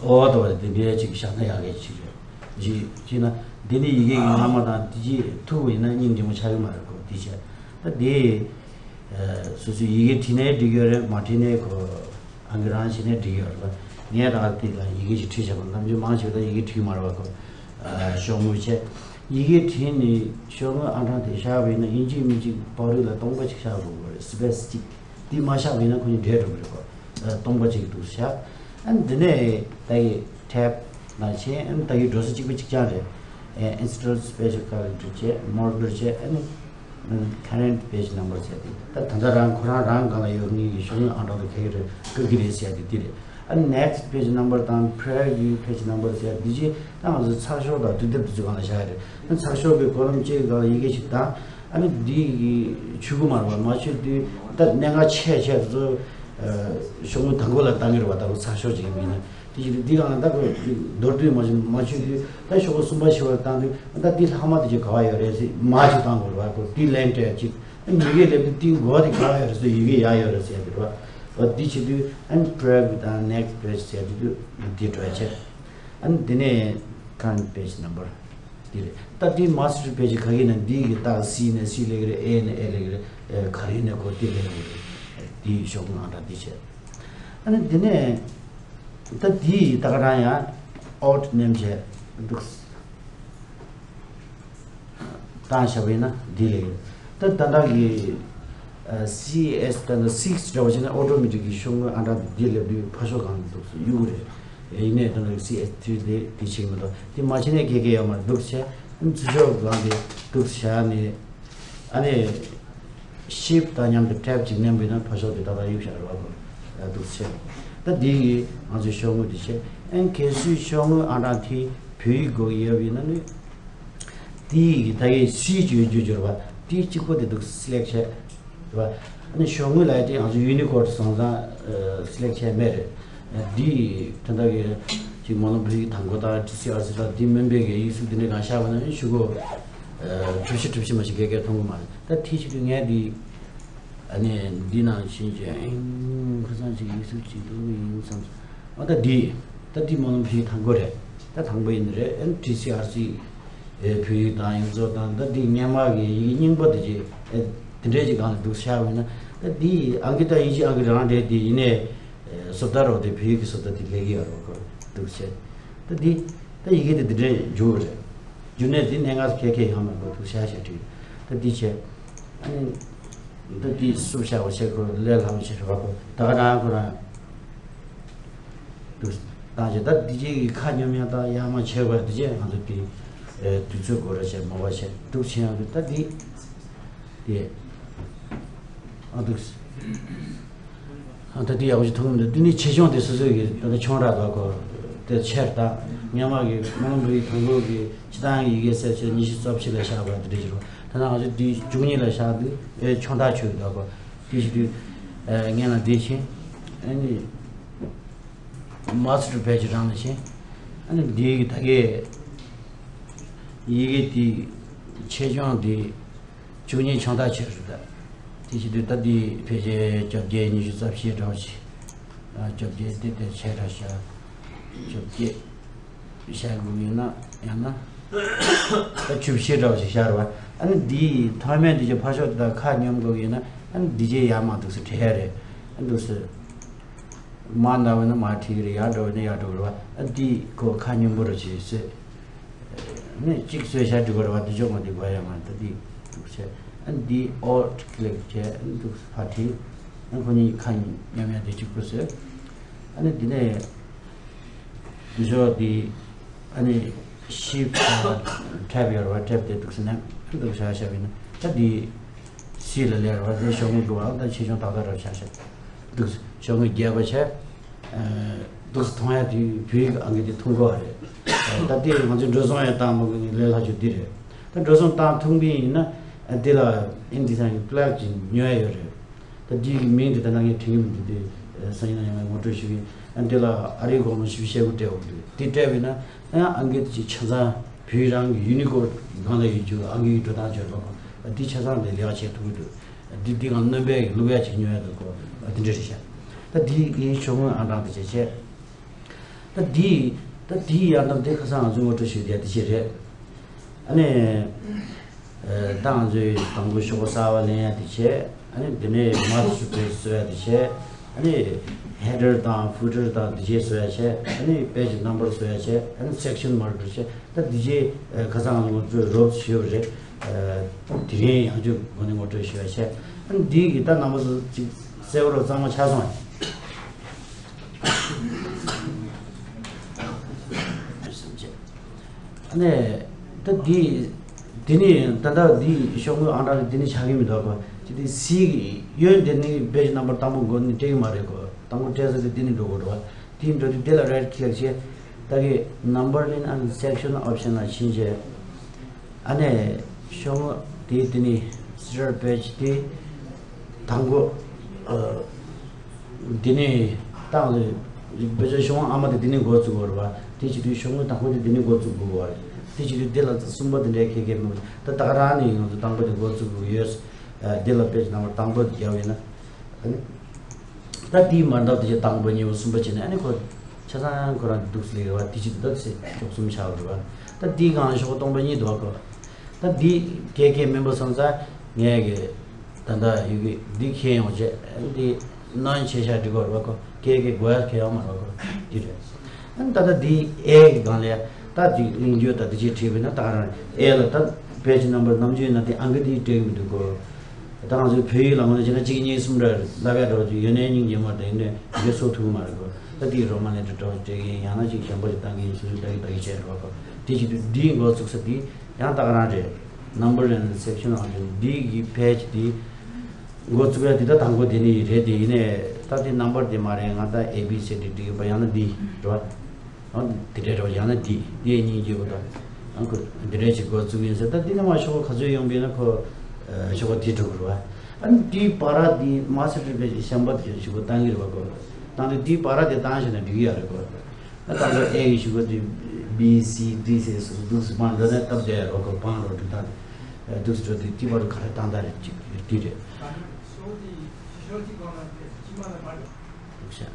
ཨོ་ཏོ་དེ་འདྲའི་ཅིག་བཞག་ན་ཡག་གི་ཅིག་རེད། ཅིག་ཅིག་ན་འདི་ནི་ཡི་གེ་གི་སྔ་མ་དང་དེ་ཅིག་ཐུག་པ་ཡིན་ན་སྙིང་རྗེ་མོ་ཆགས་ཀྱི་མ་རེད་གོ། དེ་བྱས་ད་དེ་སོ་སོའི་ཡི་གེ་བྲིས་ནའི་འགྲིག་ཡོད་རེད། མ་བྲིས་ནའི་གོ། ཨང་ཀི་རང་བྱས་ནས་བྲིས་ཡོད་རེད་པ། ངས་ད་དེ་ལ་ཡི་གེ་ཅིག་བྲིས་བྱས་པ་ནམ་རྒྱུན་མང་ཆེ་བ་ད་ཡི་གེ་བྲིས་མ་རེད་པ་གོ། ཤོག་ངོས་བྱས། ཡི་གེ་བྲིས་ནས་ཤོག་ངོས་ཨང་གྲངས་དེ་བཞག་པ་ཡིན་ན་ཡིན་གཅིག་མིན་གཅིག་ཕར་རོལ་ལ་སྟོང་པ་ཅིག་བཞག་དགོས་པ་རེད། སི་པེ་སི་གཅིག་དེ་མ་བཞག་པ་ཡིན་ན་ཁོ་གཉིས་འདྲེས་འགྲོ་གི་རེད་པ། སྟོང་པ་ཅིག་འདུག་བཞག་ཨ་ནི་འདི་ནས་ད་ཡི་tab ནང་བྱས། ཨ་ནི་ད་ཡི་འགྲོ་ས་གཅིག་པ་གཅིག་རྐྱང་རེད། Insert special character བྱས། Marker བྱས། ཨ་ནི་current page number ཟེར་ཏེ། ད་ད་ལྟ་རང་ཁོ་རང་རང་སྒང་ལ་ཡོད་ངེས་ཀྱི་ཤོག་ངོས་ཨང་གྲངས་དང་ག་གི་རེད་བཀག་གི་རེད་ཟེར་ཏེ་འདི་རེད། ཨ་next page number དང་preview page number ཟེར་འདི་ཅི་ད་ང་ཚོ་ཚགས་ཤོག་དང་དུས་དེབ་དེ་ཚོའི་སྒང་ལ་བཞག་ཡ་རེད། ཨ་ཚགས་ཤོག་གི་column གཅིག་གི་སྒང་ལ་ཡི་གེ་ཞིག་དང་། ཨ་ནི་འདི་གི་ཆུ་གུ་མར་བ་མ་ཆུ་དུས་ད་གནད་འགག་ཆེ་ཆེ་དེ་ཚོ་ཤོག་ངོས་དང་པོ་ལ་བཏང་གི་རེད་པ། ད་ཚགས་ཤོག་ཅིག་མིན་ན། དེ་བཞིན་དུ་འདི་གང་ལ་ད་ཁོས་མདོར་བསྡུས་མ་བྱུང་མ་བྱུང་དུས་ད་ཤོག་བུ་གསུམ་པ་བཞི་བར་བཏང་དུས་ད་འདི་ལྷག་མ་དེ་ཅིག་ག་བ་ཡོད་རེད་ཟེར་མ་ཅིག་བཏང་དགོས་རེད་བ། ཁོ་དེ་ལན་སྤྲད་ཅིག་ཨ་ཉི་གེ་སླེབས་དུས་དེའི་མགོ་དེ་ག་བ་ཡོད་རེད་ཟེར་ཡི་གེ་ཡར་ཡོད་རེད་ཟེར་དེ་རེད་བ། འོ་དེ་བྱེད་དུས་ཨ་ནི་preview དང་next page ཟེར་དུས་དེ་འགྲོ་ཆེ། ཨ་ནི་དེ་ནས་current page number དེ་རེད། ད་དེ་master page ག་གི་ན་འདི་གི་ད་C ནས་C ལེགས་རེད། A ནས A ལེགས་རེད། ག་རེ་ནས་གོ་དེ་ལེགས་རེད། དེའི་ཤོག་ངང་ད་དེ་བྱས། ཨ་ནི་དེ་ནས་ད་དེའི་ད་ག་རང་ཡང་Alt མནན་བྱས་འདུག་བཏང་བཞག་པ་ཡིན་ན་འདི་ལས་ད་ད་ལྟ་གི་CS ད་ལྟ་six འདྲ་བ་བྱས་ན་automatic གི་ཤོག་ངོས་ཨང་གྲངས་འདི་སླེབས་དུས་ཕར་ཕྱོགས་གང་དུ་འདུག་སེ་གཡུག་རེད། ཡིན་ནའི་ད་ལྟ་CS three དེ་དེ་བྱེད་ཀྱི་མི་འདུག་དེ་མ་བྱས་ནས་ག་གེ་ཡོད་མ་རེད། འདུག་བྱས་ཚུར་ཕྱོགས་གང་དེ་འདུག་བཞག་ནས། ཨ་ནི་Shift དང་མཉམ་དུ་Tab ཅིག་མནན་པ་ཡིན་ན་ཕར་ཕྱོགས་དེ་ཏག་ཏག་གཡུག་བཞག་རེད་བ། འདུག་ཟེར། ད་འདི་ཡིས་ང་ཚོའི་ཤོག་ངོས་འདི་བྱས། ཨ་ནི་གལ་སྲིད་ཤོག་ངོས་ཨང་གྲངས་དེ་བོད་ཡིག་དགོས་ཀྱི་ཡོད་པ་ཡིན་ན་ནི། འདི་ཡིས་ད་གའི་C ཅིག་ཡོད་རྒྱུ་འབྱོར་བ་དེ་གཅིག་པོ་དེ་འདུག་select བྱས། རེད་བ། ཨ་ནི་ཤོག་ངོས་ལ་དེ་ང་ཚོ་Unicode སོང་ཙང་select བྱས་མེད་རེད། འདི་ཡིས་དོན་དག་གི་ཅིག་སྨོན་ལམ་བོད་ཡིག་དང་པོ་དང་ཊི་སི་ཨར་སི་དང་དེ་མིན་པའི་གི་ཡིག་གཟུགས་དེ་འདྲའི་སྒང་བཞག་པ་ན་ཤོག་གུ་གྲུ་བཞི་གྲུ་བཞི་མ་ཞིག་གེ་གེ་མཐོང་གི་མ་རེད། ད་དེ་བྱེད་དུས་ངས་འདི་ཨ་ནི་འདི་ནང་བཞིན་གྱི་ཨིན་ཁ་སང་ཅིག་ཡིག་གཟུགས་ཅིག་འདུག་ཡིན་བསམ་སོང་། ཨ་ད་འདི་ད་འདི་སྨོན་ལམ་བོད་ཡིག་དང་པོ་རེད། ད་དང་པོ་ཡིན་ནི་རེད། ཨ་ནི་ཊི་སི་ཨར་སི་བོད་ཡིག་དང་ཡིག་གཟུགས་དང་ད་འདི་སྔོན་མ་གི་ཡི་གེ་རྙིང་པ་དེ་ཅིག་ཨ་དེ་འདྲའི་ཅིག་སྒང་ལ་འདུག་བཞག་པ་ཡིན་ན། ད་འདི་ཨང་ཀི་ད་ཡིན་གཅིག་ཨང་ཀི་རང་རེད། དེ་ཡིན་ནའི། ཨེ། བཟོ་ལྟ་རོགས་དེ་བོད་ཡིག་གི་བཟོ་ལྟ་དེ་ལས་ཀྱི་ཡོད་རོགས་ཁོ་འདུག་བྱས། ད་འདི་ད་ཡི་གེ་དེ་འདི་འདྲས་འཇུག་རེད། འཇུག་ནས་འདི་གནད་འགག་གལ་ཆེ་ཡང་མ་འགོ་འདུག་བྱ་བྱ་བྲིས། ད་འདི་བྱས། ཨ་ནི་ད་འདི་སུབ་བྱ་བ་བྱས་ཁོ་ལས་སླ་བོ་བྱས་རེད་བ། ཁོ་ད་ག་རང་ཁོ་རང་འདུག་བཏང་བྱས། ད་འདི་བྱས་ཀྱི་ཁ་སྙོམས་ཡང་ད་ཡར་མར་བྱས་པ་འདི་བྱས་ང་ཚོ་འདི་ཨེ་དུས་ཚོད་འགོར་ར་བྱས་མོ་བ་བྱས་འདུག་བྱས་ཡང་འདུག་ད་འདི་དེ་ཨ་འདུག་ཨ་ད་དེ་ཡག་པོ་ཞིག་མཐོང་གི་མི་འདུག་དེ་ནས་ཆེ་ཆུང་དེ་སོ་སོའི་གི་ད་ལྟ་ཆུང་དྲགས་དག་གོ། དེ་ཆེར་དང་སྔོན་མ་གི་སྨོན་ལམ་བོད་ཡིག་དང་པོ་གི་སྤྱི་བཏང་གི་ཡི་གེ་གསལ་བྱེད་ཉི་ཤུ་རྩ་བཞི་ལ་བཞག་པ་དེ་འདྲ་ཞིག་རེད། ད་ནང་ང་ཚོ་དེ་བཅུ་གཉིས་ལ་བཞག་དུས་ཨེ་ཆུང་དྲགས་ཆོད་དག་གོ། དེ་བྱེད་དུས་ཨེ་སྔོན་ལ་དེ་ཕྱིན། ཨ་ནི་མ་སི་ཊར་པེ་ཇི་རང་ལ་ཕྱིན། ཨ་ནི་དེ་གི་ད་གའི་ཡི་གེ་དེ་ཆེ་ཆུང་དེ། བཅུ་གཉིས་ཆུང་དྲགས་ཆེ་རུ་ད། དེ་བྱེད་དུས་ད་འདི་ཕལ་ཆེར་བཅོ་བརྒྱད་ཉི་ཤུ་རྩ་བཞི་འདྲ་བོ་ཞིག་བཅོ་བརྒྱད་དེ་དེ་ཆེ་དྲགས་ཤག་བཅོ་བརྒྱད་བཤད་དགོས་ཡིན་ན་ཡང་ན་ད་བཅུ་བཞི་འདྲ་བོ་ཞིག་བཤད་རོགས། ཨ་ནི་འདི་ཐོག་མའི་འདི་ཅིག་ཕར་ཕྱོགས་དེ་དག་ཁ་སྙོམས་དགོས་ཡིན་ན། ཨ་ནི་འདི་ཅིག་ཡར་མར་འདུག་སེ་བྲིས་ཡ་རེད། ཨ་འདུག་སེ། མར་འདྲ་བས་ན་མར་བྲིས་ཀྱི་རེད། ཡར་འདྲ་བས་ན་ཡར་འགྲོ་གི་རེད་བ། ཨ་འདི་ཁོ་ཁ་སྙོམས་པོ་རུ་བྱེད་སྲིད། ནི་གཅིག་བཟོས་བཞག་འགྲིག་གི་རེད་བ། འདི་ཕྱོགས་མ་འདི་དགོས་ཡ་མ་རེད། ད་འདི་འདུག་བྱས། ཨ་འདི་ཨོལ་ཊི་ཀི་ལིག་བྱས། ཨ་འདུག་ཕར་བྲིས། ཨ་ཁོ་གཉིས་ཁ་སྙོམས་ཡ་འདི་གཅིག་པུ་བཟོས། ཨ་ནི་འདི་ནས་འདི་ཕྱོགས་འདི་ཨ་ནི་ཤིབ་ཊི་ཊེབ་ཡོད་རེད་བ། ཊེབ་དེ་འདུག་སེ་ནས་འདུག་བྱས་བཞག་པ་ཡིན་ན། ད་འདི་སི་ལ་སླེབས་རེད་བ། དེ་ཤོག་ངོས་འདུག་བ། ད་ཆེ་ཆུང་ཏག་ཏག་རེད་བཞག་བཞག་འདུག་སེ་ཤོག་ངོས་རྒྱས་པ་བྱས། འདུག་སེ་མཐོང་ཡ་དེ་བོད་ཡིག་ཨང་ཀི་དེ་མཐོང་གི་རེད། ད་ལྟའི་ང་ཚོས་འགྲོ་སོང་ཡང་བཏང་མ་དགོས་ནས་ལས་སླ་ཤོས་འདི་རེད། ད་འགྲོ་སོང་བཏང་ཐུབ་པ་ཡིན་ན་འདི་ལ་ཨིན་ཌི་སན་གྱི་པི་ལེག་ཅིག་ཉོ་ཡ་ཡོད་རེད། ད་འདི་གི་མིང་དེ་ད་ནང་ངས་དྲན་གྱི་མི་འདུག་དེ་སང་ཉིན་ཡང་ངོ་སྤྲོད་ཞུ་གི་ཡིན། འདི་ལ་ཨ་རིའི་གོང་མ་ཞིག་བཤད་དགོས་སྤྲད་དགོས་འདུག་དེ་སྤྲད་པ་ཡིན་ན་ཡང་ཨང་ཀི་དེ་ཅིག་ཆ་ཚང་བོད་རང་གི་ཡུ་ནི་ཀོཌ་སྒང་ལ་ཡོད་རྒྱུ། ཨང་ཀི་ཡི་འགྲོ་སྟངས་བརྗོད་པ་འདི་ཆ་ཚང་དེ་ལེགས་བྱེད་ཐུབ་ཀྱི་འདུག་འདི་འདི་གང་སྣོན་པའི་བླུག་ཡ་ཅིག་ཉོ་ཡ་འདུག་གོ། འདི་འདྲ་རེད་ཤག་ད་འདི་ངའི་ཤོག་ངོས་ཨང་གྲངས་དེ་བྱས་བྱས། ད་འདི་ད་འདི་ཡང་དང་དེ་ཁ་སང་ང་ཚོས་ངོ་སྤྲོད་ཞུས་དེ་འདི་བྱས་རེད། ཨ་ནི་ད་ང་ཚོས་དང་པོ་ཤོག་གསར་པ་ལེན་ཡ་དེ་བྱས། ཨ་ནི་འདི་ནས་མ་སུ་པེ་བཟོ་ཡ་དེ་བྱས། ཨ་ནི་ཧེ་ཌར་དང་ཕུ་ཊར་དང་འདི་བྱས་བཟོ་ཡ་བྱས། ཨ་ནི་པེ་ཇི་ནམ་བར་བཟོ་ཡ་བྱས། ཨ་ནི་སེག་ཤན་མར་ཀར་བྱས། ད་འདི་བྱས་ཁ་སང་ང་ཚོས་ངོ་སྤྲོད་རོབ་ཞུས་པ་རེད། དེ་རིང་ཡང་བསྐྱར་འགོ་ནས་ངོ་སྤྲོད་ཞུ་ཡ་བྱས། ཨ་ནི་འདི་གི་ད་རྣམ་པ་ཚོ་ཅིག་གསལ་པོ་རོ་གཙང་མ་ཆགས་སོང་། ཨ་ནི་ད་འདི་འདི་ནི་ད་ལྟ་འདི་ཤོག་ངོས་ཨང་གྲངས་འདི་ནི་ཆགས་ཀྱི་མི་འདུག་གོ། ཅི་སྟེ་སི་གི་གཡོན་དེ་ནི་པེ་ཇི་ནམ་བར་དང་པོ་འགོ་ནས་སྤྲད་ཀྱི་མ་རེད་གོ། དང་པོ་སྤྲད་ས་དེ་འདི་ནི་འགྲོ་དགོས་རེད་བ། དེ་འགྲོ་དུས་དེ་ལ་རའིཊ་ཀི་ལིག་བྱས། ད་གི་Numbering and Section option ལ་ཕྱིན་བྱས། ཨ་ནི་ཤོག་ངོས་དེ་དེ་ནི་སི་ཊར་པེ་ཇི་དེ་དང་པོ། དེ་ནས་ཏང་ལ་བོད་ཆོལ་ཤོག་ཨ་མ་དེ་དེ་ནས་འགོ་བཙུགས་པ་རེད་བ། དེ་བྱེད་དུས་ཤོག་ངོས་དང་པོ་དེ་དེ་ནས་འགོ་བཙུགས་དགོས་པ་རེད། དེ་བྱེད་དུས་དེ་ལ་གསུམ་པ་དེ་འདྲའི་ཁེ་ཁེ་མི་འདུག་ད་ད་ག་རང་ནས་ང་ཚོ་དང་པོ་དེ་འགོ་བཙུགས་དགོས་ཡོད། དེ་ལ་དཔེ་ཆ་ནམ་བར་དང་པོ་དེ་རྒྱབ་ཡིན་ན། ཨ་ནི། ད་དེའི་མ་འདབ་དེ་ཆ་དང་པོ་གཉིས་པ་གསུམ་པ་བྱས་ནས་ཨ་ནི་ཁོ་ཆ་ཚང་ཁོ་རང་འདུག་སླེབས་རེད་བ། དེ་བྱེད་དུས་ད་ཚེ་ཕྱོགས་གསུམ་ཆགས་རེད་བ། ད་དེའི་སྒང་ཤོག་སྟོང་པ་གཉིས་འདུག་གོ། ད་འདི་ཁེ་ཁེ་མིན་པ་སོང་ཙང་ངས་གི་ད་ལྟ་ཡི་གེ་འདི་ཁྱེར་ཡོང་བྱས། འདི་ནང་ཆེ་ཤ་འགྲིག་གོ་རེད་བ་ཁོ། ཁེ་ཁེ་དགོས་ཡ་ཁེ་ཡོང་མ་རེད་བ་ཁོ། འདི་རེད། ཨ་ནི་ད་ལྟ་འདི་ཨེ་གི་སྒང་ལ་ཡ་ད་འདི་གླེང་རྒྱུ་ད་འདི་ཅིག་བྲིས་པས་ན་ད་ག་རང་ཨེ་ལ་ད་པེ་ཇི་ནམ་བར་ནམ་རྒྱུན་ན་དེ་ཨང་ཀི་འདི་སྤྲད་གི་མི་འདུག་གོ། ད་ང་ཚོའི་བོད་ཡིག་ལ་ངོས་ནས་བྱས་ན་གཅིག་གཉིས་གསུམ་རེ་ལབ་ཡ་འདྲ་བོ་ཅིག་ཡོད་ནའི་སྙིང་རྗེ་མོ་དེ་ནས་འདི་གསོ་ཐུབ་ཀྱི་མ་རེད་གོ། ད་འདི་རོ་མ་ལེ་ཊར་འདྲ་བོ་སྤྲད་གི་ཡིན། ཡང་ན་ཅིག་གཞན་པ་ཅིག་བཏང་གི་ཡིན། སོ་སོའི་ལྟ་གི་ལྟ་གི་བྱས་རེད་བ་ཁོ། དེ་བྱེད་དུས་འདིའི་འགོ་བཙུགས་ས་འདི་ཡང་ད་ག་རང་རེད། Number and Section option འདི་གི་པེ་ཇི་འདི་འགོ་བཙུགས་ཡ་འདི་ད་དང་པོ་འདི་ནི་རེད། དེ་ཡིན་ནའི་ད་དེ་ནམ་བར་དེ་མ་རེད། ང་ད་ཨེ་བི་སི་ཌི་འགྲིག་གི་པ་ཡང་ན་འདི་རེད་བ། ཨ་འདི་འདྲའི་འདྲ་བ་ཡང་ན་འདི་འདི་གཉིས་ཀྱི་འོ་ད་ཨ་ཁོ་འདི་འདྲའི་ཅིག་འགོ་བཙུགས་ཡིན་ཟེར། ད་འདི་ནི་མ་ཤོག་ག་ཚོད་ཡོང་པས་ན་ཁོ་ཤོག་ག་དེ་འགྲོ་གི་རེད་བ། ཨ་འདི་བར་དེ་མ་སི་ཊར་པེ་ཇི་གཞན་པ་དེ་ཞིག་གོ་བཏང་གི་རེད་བ་ཁོ། བཏང་དུས་འདི་བར་དེ་བཏང་བྱས་ན་འགྲིག་གི་ཡ་རེད་ཁོ། ད་ལྟ་ཨེ་གི་གཞུག་གུ་དེ་B C D ཟེར་སོ་སོ་འདུག་སེ་སྤང་འགྲོ་ནས་སྟབས་བདེ་རོགས་གོ་སྤང་རོགས་འགྲོ་ད། འདུག་སེ་འགྲོ་དུས་ཏི་བར་ག་རེ་བཏང་ད་རེད་ཅིག་དེ་རེད། འདུག་ཤག་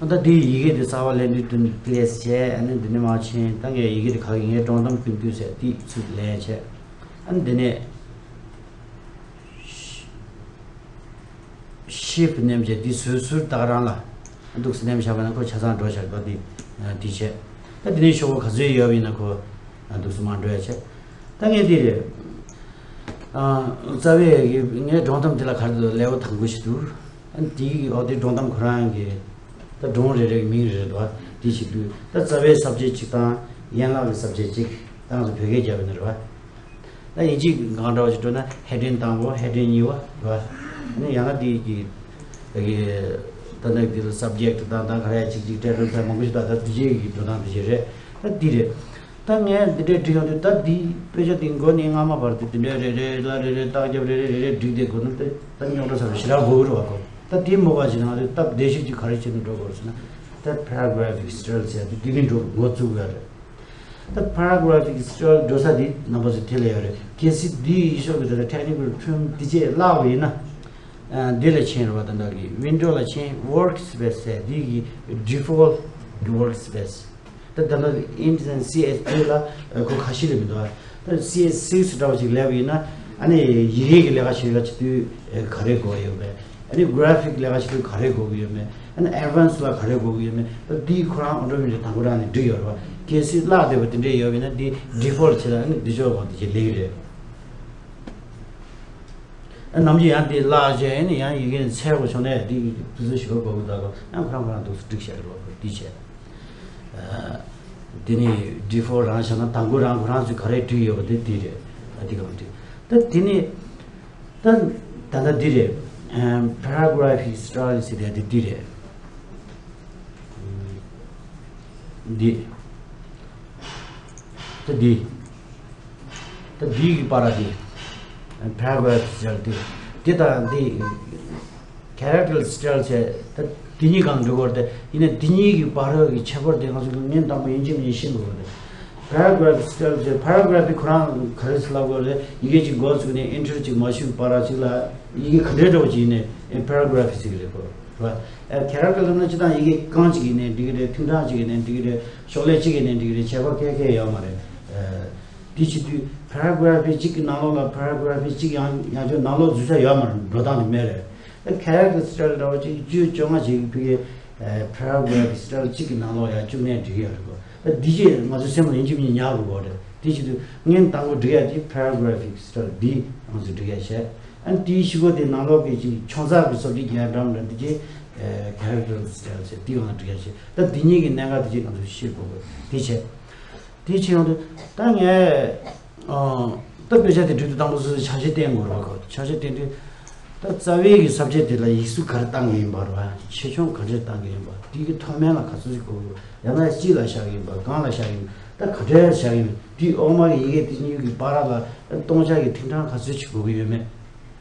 ཨ་ད་དེ་ཡི་གེ་དེ་གསར་བ་ལེན་དུས་དུ་པི་ལེ་སི་བྱས། ཨ་ནི་འདི་ནས་མར་ཕྱིན། ད་ངས་ཡི་གེ་དེ་ག་གི་ངའི་སྒྲུང་གཏམ་ཀུན་བཏུས་ཟེར་དེ་ཚུར་ལེན་བྱས། ཨ་ནི་འདི་ནས་ཤིབ་ནེམ་བྱས་དེ་ཟུར་ཟུར་ད་ག་རང་ལ་འདུག་སེ་ནེམ་བཞག་པ་ན་ཁོ་ཆ་ཚང་འགྲོ་བཞག་པ་དེ་དེ་བྱས། ད་འདི་ནས་ཤོག་བུ་ག་ཚོད་ཡོད་པ་ཡིན་ན་ཁོ་འདུག་སེ་མར་འགྲོ་ཡ་བྱས། ད་ངས་དེ་རེད། རྩ་བའི་ངའི་སྒྲུང་གཏམ་དེ་ལ་ག་རེ་འདུག་ལེའུ་དང་པོ་ཞིག་འདུག་ཨ་ནི་དེའི་འོ་དེ་སྒྲུང་གཏམ་ཁོ་རང་གི་ད་སྒྲུང་རེ་རེའི་མིང་རེ་རེ་འདུག་དེ་ཞིག་འདུག་ད་རྩ་བའི་སབ་ཇེག་གཅིག་དང་ཡན་ལག་གི་སབ་ཇེག་གཅིག་དང་བོད་སྐད་རྒྱབ་ཡོད་ན་རེད་བ། ད་ཡིན་གཅིག་གང་འདྲ་བ་ཞིག་འགྲོ་ན་ཧེ་ཌིང་དང་པོ་ཧེ་ཌིང་གཉིས་པ་རེད་བ། ཨ་ནི་ཡང་ན་དེ་གི་ད་གི་ད་ནི་དེ་ལ་སབ་ཇེག་དང་ད་ག་རེ་གཅིག་གཅིག་ཊའི་ཊལ་ཚ་མང་པོ་ཞིག་ད་ད་དེ་རྗེས་ཀྱི་འགྲོ་སྟངས་དེ་བྱས་རེད། ད་འདི་རེད། ད་ངས་འདི་འདྲའི་བྲིས་ཡོང་དུས་ད་འདི་དཔེ་ཆ་འདི་མགོ་ནས་རྔ་མ་བར་དུ་འདི་འདྲའི་རེ་རེ་ལ་རེ་རེ་རྟགས་རྒྱབ་རེ་རེ་རེ་རེ་བསྒྲིགས་ཏེ་དགོས་ན་ད་ད་རྙོག་དྲ་ཚ་པོ་ཞེ་དྲག་འགོར་གི་རེད་བ་གོ། ད་འདི་མོ་བ་ཞིག་ནང་དུ་སྟབས་བདེ་ཤོས་ཀྱི་ག་རེ་བྱེད་ནས་འགྲོ་དགོས་ཟེར་ན། ད་paragraphic style ཟེར་དུས་འདི་གི་འགྲོ་འགོ་བཙུགས་ཡོད་རེད། ད་paragraphic style འགྲོ་ས་འདི་རྣམ་པ་ཚོ་དེ་ལ་ཡོད་རེད། གལ་སྲིད་འདི་ཡི་ཤོག་གི་ད་ལྟ་technical term འདི་བཅས་བརླག་པ་ཡིན་ན། འདི་ལ་ཕྱིན་རེད་བ། ད་ལྟ་གི་window ལ་ཕྱིན། Workspace ཟེར་འདི་གི་default workspace། ད་ད་ལྟ་ཨིན་ཌི་སན་སི་ཨེཆ་ཐི་ལ་ཁོ་ཁ་ཤས་ལས་མི་འདུག་ད་སི་ཨེཆ་སིགས་འདྲ་བ་ཞིག་ལས་པ་ཡིན་ན། ཨ་ནི་ཡི་གེ་གི་ལས་ཀ་བྱེད་ཡ་བྱེད་དུས་ག་རེ་དགོས་ཡོད་པས། ཨ་ནི་graphic ལས་ཀ་བྱེད་དུས་ག་རེ་དགོས་ཀྱི་ཡོད་མེད། ཨ་ནི་advance ལ་ག་རེ་དགོས་ཀྱི་ཡོད་མེད། ད་འདི་ཁོ་རང་ཨོ་ཊོ་མེ་ཊིག་དང་པོ་རང་ནས་འགྲིག་ཡོད་རེད་བ། གལ་སྲིད་བརླག་བསྡད་པ་དེ་འདྲས་ཡོད་པ་ཡིན་ན་འདི་default བྱེད་ལ་ཨ་ནི་འདི་ཕྱོགས་བ་དེ་ཅིག་ལེགས་རེད། ཨ་ནམ་རྒྱུན་ཡང་འདི་བརླག་བྱས་ཨ་ནི་ཡང་ཡི་གེ་འཚལ་དགོས་བྱུང་ནས་འདི་དུས་ཚོད་ཞིག་དགོས་དགོས་ཀྱི་འདུག་གོ། ཡང་ཁོ་རང་ཁོ་རང་འདུག་སེ་འགྲིག་བཞག་གི་རེད་བ། འདི་བྱས། དེ་ནས་default རང་བཞག་ན་དང་པོ་རང་ཁོ་རང་ཚོས་ག་རེ་བྲིས་ཡོད་པ་དེ་དེ་རེད། ཨ་དེ་གང་བྲིས། ད་དེ་ནས་ད་ད་ལྟ་འདི་རེད། paragraphic style ཟེར་ཡ་དེ་འདི་རེད། འདི་ད་འདི་ད་འདི་གི་བར་འདི་paragraphic style འདི་འདི་དང་འདི། Character style ཟེར་ད་དེ་གཉིས་གང་འགྲིག་གོ་རེད། ཡིན་ན་དེ་གཉིས་ཀྱི་བར་གྱི་ཁྱད་པར་དེ་ང་ཚོ་ཉིན་དང་པོ་ཡིན་གཅིག་མིན་གཅིག་ཤེས་དགོས་རེད། Paragraph style ཟེར་paragraph དེ་ཁོ་རང་ག་རེ་ཟེར་ལབ་དགོས་རེད། ཡི་གེ་གཅིག་འགོ་བཙུགས་ནས་ཨིན་ཊར་གཅིག་མ་ཞུས་བར་གཅིག་ལ་ཡི་གེ་ག་འདྲའི་འདྲ་བོ་ཅིག་ཡིན་ནའི་paragraph ཟེར་གི་རེད་གོ། རེད་བ། ཨ་character ལབ་ན་སྤྱིར་བཏང་ཡི་གེ་རྐང་གཅིག་ཡིན་ནའི་འགྲིག་གི་རེད། ཐུང་གྲངས་གཅིག་ཡིན་ནའི་འགྲིག་གི་རེད། ཤོག་ལྷེ་གཅིག་ཡིན་ནའི་འགྲིག་གི་རེད། ཁྱད་པར་གང་ཡང་ཡོད་མ་རེད། ཨ་དེ་བྱེད་དུས་paragraph གཅིག་གི་ནང་ལོགས་ལ་paragraph གཅིག་ཡང་ཡང་བསྐྱར་ནང་ལོགས་འཛུལ་ས་ཡོད་མ་རེད། འགྲོ་སྟངས་དེ་མེད་རེད། ཨ་character style འདྲ་བོ་ཅིག་བཅུ་བཅོ་ལྔ་ཅིག་ཕ་གི་ཨ་paragraph style གཅིག་གི་ནང་ལོགས་ཡང་བཅུག་ནའི་འགྲིག་གི་ཡོད་རེད་གོ། ཨ་འདི་ཅིག་ང་ཚོ་སེམས་ལ་ཡིན་གཅིག་མིན་གཅིག་ཉར་དགོས་གོ་རེད། དེ་བྱེད་དུས་ངས་དང་པོ་འབྲི་ཡ་དེ་paragraphic style འདི་ང་ཚོས་འབྲི་ཡ་བྱས། ཨ་ནི་དེའི་གཞུག་གུ་དེ་ནང་ལོགས་ཀྱི་ཅིག་ཆུང་ཙག་གི་སོ་བརྒྱད་བརྒྱད་འགྲམ་རེད། འདི་ཅིག་ཨ་character style ཟེར་དེའི་ནང་འབྲི་ཡ་བྱས། ད་འདི་གཉིས་ཀྱི་གནད་འགག་དེ་ཅིག་ང་ཚོས་ཤེས་དགོས་གོ། དེ་བྱས། དེ་བྱེད་ཡོང་དུས་ད་ངས་ཨ་ད་དཔེ་ཆ་དེ་འབྲི་དུས་དང་པོ་སོ་སོའི་ཆ་ཤས་བསྟན་དགོས་རེད་བ་གོ། ཆ་ཤས་བསྟན་དུས་ད་རྩ་བའི་གི་སབ་ཇེག་དེ་ལ་ཡིག་གཟུགས་ག་རེ་བཏང་གི་ཡིན་པ་རེད་བ། ཆེ་ཆུང་ག་འདྲས་བཏང་གི་ཡིན་པ། དེ་གི་མཐོ་དམན་ལ་ག་ཚོད་ཅིག་དགོས་ཀྱི་ཡོད། ཡང་ན་དཀྱིལ་ལ་བཞག་གི་ཡིན་པ། སྒང་ལ་བཞག་གི་ཡིན་པ། ད་ག་འདྲས་བཞག་གི་ཡིན་པ། དེའི་འོག་མ་གི་ཡི་གེ་དེ་གཉིས་ཀྱི་བར་ལ་སྟོང་ཆ་གི་ཐིག་གྲངས་ག་ཚོད་ཅིག་དགོས་ཀྱི་ཡོད་མེད།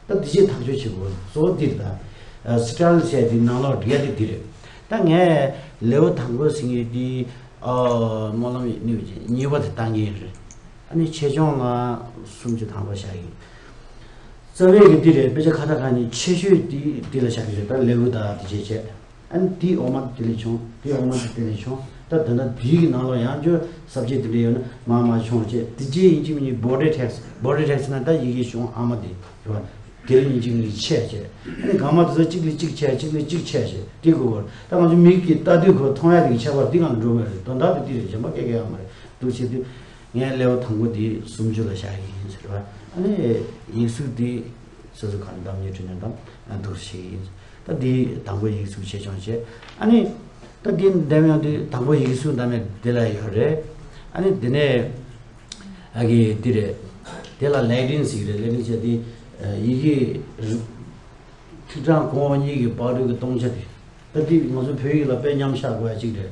ད་དེ་ཅིག་ཐག་གཅོད་བྱེད་དགོས། གཙོ་བོ་འདི་རེད། ད་style ཟེར་དེ་ནང་ལོགས་འབྲི་ཡ་དེ་འདི་རེད། ད་ངས་ལེའུ་དང་པོ་ཟེར་མཁན་དེ་ཨ་སྨོན་ལམ་ནི་གཉིས་པ་དེ་བཏང་གི་ཡིན་རེད། ཨ་ནི་ཆེ་ཆུང་ལ་སུམ་ཅུ་ཐམ་པ་བཞག་ཡིན། རྩ་བའི་གི་འདི་རེད། དཔེ་ཆ་ཁ་བཏགས་ཁ་ནི་ཆེ་ཤོས་འདི་འདི་ལ་བཞག་གི་རེད། ད་ལེའུ་དང་དེ་བྱས་བྱས། ཨ་ནི་དེའི་འོག་མ་དེ་ལས་བྱུང་། དེའི་འོག་མ་དེ་དེ་ལས་བྱུང་། ད་ད་ལྟ་དེའི་གི་ནང་ལོགས་ཡང་བསྐྱར་སབ་ཇེག་དེ་འདྲ་ཡོད་ན་མར་མར་བྱུང་བྱས། དེ་རྗེས་ཡིན་གཅིག་མིན་གཅིག་body text body text ན་ད་ཡི་གེ་གཞུང་ཨ་མ་དེ་རེད་བ། དེ་ལས་ཡིན་གཅིག་མིན་གཅིག་ཆད་བྱས། ཨ་ནི་སྒང་མ་དེ་ཚོ་གཅིག་ལས་གཅིག་ཆད་གཅིག་ལས་གཅིག་ཆད་བྱས་དེ་དགོས་གོ། ད་ང་ཚོ་མིག་གིས་ལྟ་དུས་ཁོ་མཐོང་ཡ་དེ་གི་ཁྱད་པར་དེ་གང་འགྲོ་གི་རེད། དོན་དག་དེ་དེ་རེད། གཞན་པ་སྐད་ཀྱི་ཡོད་མ་རེད། འདུག་བྱེད་དུས་ངས་ལེའུ་དང་པོ་དེ་སུམ་ཅུ་ལ་བཞག་གི་ཡིན་ཟེར་བ། ཨ་ནི་ཡིག་གཟུགས་དེ་སོ་སོ་གང་འདམ་ཉེ་འཕྲི་ནས་འདམ་འདུག་ཞིག་ཡིན། ད་འདི་དང་པོ་ཡིག་གཟུགས་ཆེ་ཆུང་བྱས། ཨ་ནི་ད་འདི་འདམ་ཡང་དུས་དང་པོ་ཡིག་གཟུགས་འདམ་ཡང་འདི་ལ་ཡོད་རེད། ཨ་ནི་འདི་ནས་ཨ་གི་འདི་རེད། དེ་ལ་ལེ་ཌིང་ཟེར་གི་རེད། ལེ་ཌིང་བྱས་དེ་ཡི་གེ་ཐིག་གྲངས་གོང་འོག་གཉིས་ཀྱི་བར་དུ་གི་སྟོང་ཆ་དེ། ད་འདི་ང་ཚོ་བོད་ཡིག་ལ་དཔེ་མཉམ་བཞག་དགོས་ཡ་གཅིག་རེད།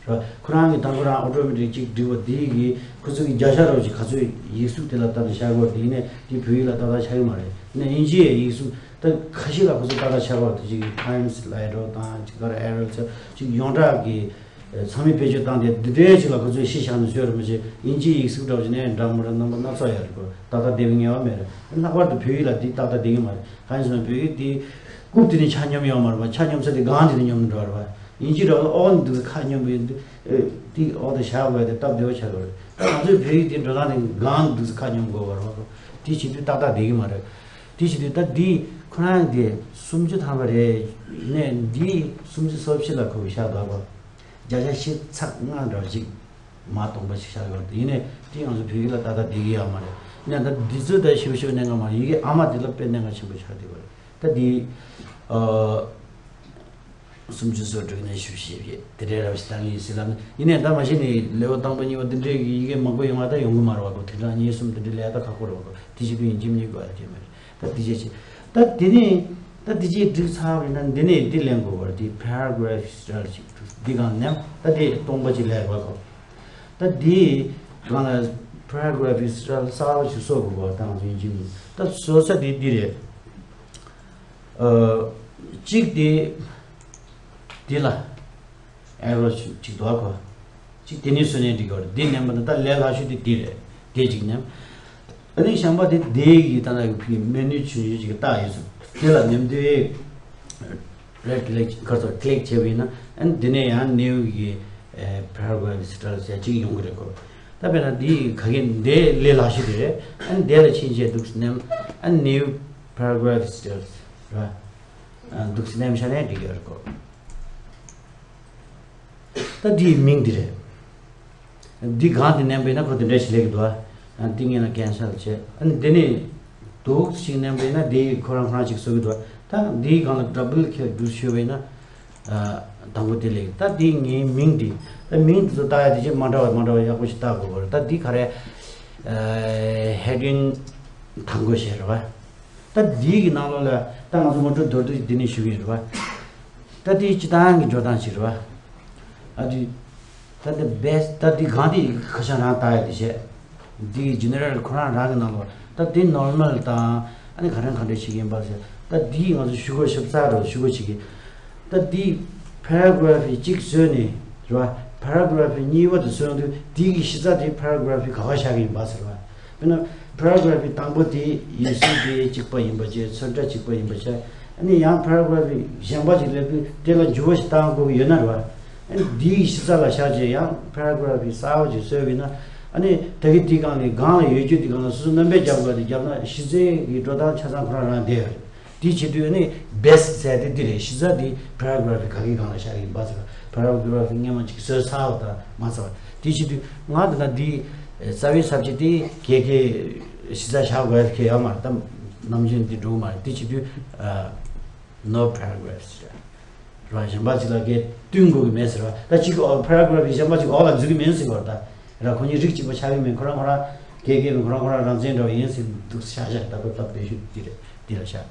རེད། ཁོ་རང་གི་དང་པོ་རང་ཨོ་ཊོ་མེ་ཊིག་ཅིག་འབྲི་བ་དེ་གི་ཁོ་ཚོ་གི་བརྒྱ་ཆ་རོབ་ཅིག་ག་ཚོད་ཡིག་གཟུགས་དེ་ལ་ལྟ་ན་ཤར་གི་ཡོད་རེད། དེ་ཡིན་ནའི་དེ་བོད་ཡིག་ལ་ཏག་ཏག་ཤར་གི་མ་རེད། ཡིན་ནའི་དབྱིན་ཇིའི་ཡིག་གཟུགས་ད་ཁ་ཤས་ལ་ཁོ་ཚོ་ཏག་ཏག་ཤར་གི་ཡོད་རེད། དེ་ཅིག་ཊའིམ་སི་ལ་ཡོད་རོགས་དང་ཅིག་ག་རེ་ཨེ་རལ་ཚོ་ཅིག་ཡོངས་གྲགས་ཀྱི་ཚང་མས་བེད་སྤྱོད་བཏང་སྟེ་འདི་འདྲའི་ཅིག་ལ་ཁོ་ཚོས་གཞི་བཞག་ནས་བཟོས་རེད། མ་གཞི་དབྱིན་ཇིའི་ཡིག་གཟུགས་འདྲ་བོ་ཅིག་ནས་འདྲ་མི་འདྲ་རྣམ་པ་སྣ་ཚོགས་ཡོད་རེད། ཁོ་ཏག་ཏག་བསྡད་པའི་ངེས་པ་མེད་རེད། ལྷག་པར་དུ་བོད་ཡིག་ལ་འདི་ཏག་ཏག་བསྡད་ཀྱི་མ་རེད། གང་ཡིན་ཟེར་ན་བོད་ཡིག་འདི་རྐུབ་དེ་ནས་ཆ་སྙོམས་ཡོད་མ་རེད་པ། ཆ་སྙོམས་ས་དེ་སྒང་དེ་ནས་སྙོམས་འགྲོ་རེད་པ། དབྱིན་ཇི་འདྲ་བོ་ཨོ་འདུག་ཁ་སྙོམས་པའི་འདི་ཨེ་འདི་ཨོ་དེ་བཞག་དགོས་དེ་སྟབས་བདེ་བོ་ཆགས་ཀྱི་རེད། ང་ཚོའི་བོད་ཡིག་འདི་འགྲོ་སྟངས་དེ་སྒང་འདུག་ཁ་སྙོམས་དགོས་པ་རེད་པ། དེ་བྱེད་དུས་ཏག་ཏག་བསྡད་ཀྱི་མ་རེད། དེ་བྱེད་དུས་ད་འདི་ཁོ་རང་དེ་སུམ་ཅུ་ཐམ་པ་རེད། ནས་འདི་སུམ་ཅུ་སོ་བཞི་ལ་ཁོ་གི་བཞག་འདུག་ག་བརྒྱ་ཆ་བཞི་ཚེག་ལྔ་འདྲ་བོ་ཅིག་མ་སྟོང་པ་ཞིག་བཞག་ཡོད་རེད། ཡིན་ནའི་དེ་ང་ཚོ་བོད་ཡིག་ལ་ཏག་ཏག་བསྡད་ཀྱི་ཡོད་མ་རེད། ཡིན་ན་ད་འདི་ཚོ་ད་ཞིབ་ཞིབ་གནད་འགག་མ་རེད། ཡི་གེ་ཨ་མ་དེ་ལ་དཔེ་གནད་འགག་ཆེན་པོ་ཆགས་བསྡད་པ་རེད། ད་འདི་ཨ་སུམ་ཅུ་སོ་དྲུག་ནས་ཞུ་ཞེས་བྱས་དེ་འདྲའི་རབ་ཞིག་བཏང་གི་ཡིན་ཟེར་ལབ་ན། ཡིན་ནའི་ད་མ་གཞི་ནས་ལེའུ་དང་པོ་གཉིས་པ་འདི་འདྲའི་གི་ཡི་གེ་མང་པོ་ཡོང་བ་ད་ཡོང་གི་མ་རེད་པ། ཁོ་ཐེངས་གྲངས་གཉིས་གསུམ་འདི་འདྲའི་ལས་ད་ཁག་པོ་རེད་པ། ཁོ་དེ་བྱེད་དུས་ཡིན་གཅིག་མིན་གཉིས་དགོས་ཡ་ཡོད་མ་རེད། ད་དེ་བྱས་ཅི། ད་དེ་ནས་ད་དེ་ཅིག་འགྲིག་ཚར་བ་ཡིན་ན་འདི་ནས་འདི་ལེན་དགོས་པ་རེད། དེ་paragraph style ཅིག་འདི་གང་ནས་ད་དེ་སྟོང་པ་ཅིག་ལས་པ་ཁོ། ད་དེ་གང་ལ་paragraph style གསར་པ་ཞིག་བཟོ་དགོས་པ་དང་ཡིན་གཅིག་མིན། ད་བཟོ་ས་དེ་འདི་རེད། ཨ་གཅིག་དེ་འདི་ལ་ཨེ་རོ་གཅིག་འདུག་ག་གཅིག་དེ་ནས་བཟོས་ནས་འགྲིག་གི་རེད། འདི་མནན་པ་ན་ད་ལས་སླ་ཤོས་དེ་འདི་རེད། དེ་གཅིག་མནན། ཨ་ནི་གཞན་པ་དེ་འདི་གི་ད་ལྟ་གི་ཕི་མེ་ནུ་ཆུང་ཆུང་ཅིག་བཏགས་ཡོད་ཟེར། དེ་ལ་མནན་དུས་right click ཁར་སོ་click བྱས་པ་ཡིན་ན་ཨ་ནི་འདི་ནས་ཡང་new གི་paragraph style ཟེར་གཅིག་ཡོང་གི་རེད་གོ། ད་དཔེར་ན་འདི་ག་གེ་འདི་ལས་སླ་ཤོས་དེ་རེད། ཨ་ནི་འདི་ལ་ཕྱིན་བྱས་འདུག་སེ་མནན། ཨ་ནི་new paragraph style ར། འདུག་སེ་མནན་བྱས་ནས་འགྲིག་གི་རེད་གོ། ད་འདིའི་མིང་འདི་རེད། འདི་སྒང་དེ་མནན་པ་ཡིན་ན་ཁོ་དེ་འདྲ་ཞིག་སླེབས་ཀྱི་འདུག་ཨ། འདི་ངས་ན་cancel བྱས། ཨ་ནི་འདི་ནས་འདུག་ཞིག་མནན་པ་ཡིན་ན་འདི་ཁོ་རང་ཁོ་རང་ཞིག་བཟོ་གི་འདུག་ཨ། ད་འདིའི་སྒང་ལ་double click བསྒྱུར་ཞུས་པ་ཡིན་ན། ཨ། དང་པོ་དེ་སླེབས་ཀྱི། ད་འདི་ངའི་མིང་འདི། ད་མིང་འདི་ཚོ་བཏགས་ཡ་དེ་ཅིག་མ་འདྲ་བ་མ་འདྲ་བ་ཡག་པོ་ཞིག་བཏགས་དགོས་པ་རེད། ད་འདི་ག་རེ། ཨ། heading དང་པོ་ཞིག་རེད་བ། ད་འདི་གི་ནང་ལོགས་ལ་ད་ང་ཚོ་ངོ་སྤྲོད་མདོར་བསྡུས་འདི་ནས་ཞུ་གི་ཡིན་རེད་བ། ད་འདི་སྤྱིར་བཏང་གི་འགྲོ་སྟངས་ཤིག་རེད་བ། ཨ་འདི། ད་འདི་best ད་འདི་གང་འདི་ཁ་བྱང་རང་བཏགས་ཡ་འདི་བྱས། འདི་གི་general ཁོ་རང་རང་གི་ནང་ལོགས་ད་འདི་normal དང་ཨ་ནི་ག་རེ་ག་འདྲ་ཞིག་ཡིན་པ་ཟེར། ད་འདི་ང་ཚོ་ཞུ་སྒོ་ཞིབ་ཚགས་རུ་ཞུ་སྒོ་བྱེད་ཀྱི། ད་འདི་paragraph གཅིག་བཟོས་ནས་རེད་བ། paragraph གཉིས་པ་དེ་བཟོས་དུས་འདི་གི་གཞི་རྩ་དེ་paragraph ག་པར་བཞག་གི་ཡིན་པ་ཟེར་བ། དཔེར་ན་paragraph དང་པོ་དེ་ཡིག་གཟུགས་དེ་གཅིག་པ་ཡིན་པ་བྱས། ཚོན་ཁྲ་གཅིག་པ་ཡིན་པ་བྱས། ཨ་ནི་ཡང་paragraph གཞན་པ་ཅིག་སླེབས་དུས་དེ་ལ་འགྱུར་བ་ཞིག་བཏང་དགོས་ཀྱི་ཡོད་ན་རེད་བ། ཨ་ནི་འདིའི་གཞི་རྩ་ལ་བཞག་བྱས་ཡང་paragraph གསར་པ་ཅིག་བཟོས་པ་ཡིན་ན། ཨ་ནི་ད་གི་དེའི་སྒང་ནས་སྒང་ལ་ཡོད་རྒྱུ་དེའི་སྒང་ལ་སོ་སོ་རྣམ་པས་རྒྱབ་དགོས་དེ་རྒྱབ་ན་གཞི་རྩའི་གི་འགྲོ་སྟངས་ཆ་ཚང་ཁོ་རང་རང་བསྡད་ཡོད་རེད། དེ་བྱེད་དུས་ནི་best ཟེར་དེ་འདི་རེད། གཞི་རྩ་འདི་paragraph ག་གི་སྒང་ལ་བཞག་ཡིན་པ་ཟེར། paragraph སྔོན་མ་ཅིག་བཟོས་ཚར་བ་དང་མ་ཚར་བ་དེ་བྱེད་དུས་ང་འདི་ན་འདི་རྩ་བའི་ས་བཅད་དེ་ག་གི་གཞི་རྩ་བཞག་དགོས་ཡ་ཡོད་མ་རེད། ད་ནམ་རྒྱུན་འདི་འགྲོ་གི་མ་རེད། དེ་བྱེད་དུས་no paragraphs ཟེར་ར། གཞན་པ་ཅིག་ལ་གས་བསྟུན་དགོས་ཀྱི་མེད་ཟེར་བ། ད་གཅིག་གི་paragraph གཞན་པ་ཅིག་འོག་ལ་འཛུལ་གྱི་མེད་ཟེར་བ། ད་ར་ཁོ་གཉིས་རིགས་གཅིག་པ་ཆགས་ཀྱི་མེད། ཁོ་རང་ཁོ་རང་གས་གས་མེད། ཁོ་རང་ཁོ་རང་རང་བཙན་འདྲ་བ་ཡིན་ཟེར་འདུག་ཤག་ཤག་ད་ཁོ་སྟབས་བདེ་ཤོས་འདི་རེད། འདི་ལ་ཤག་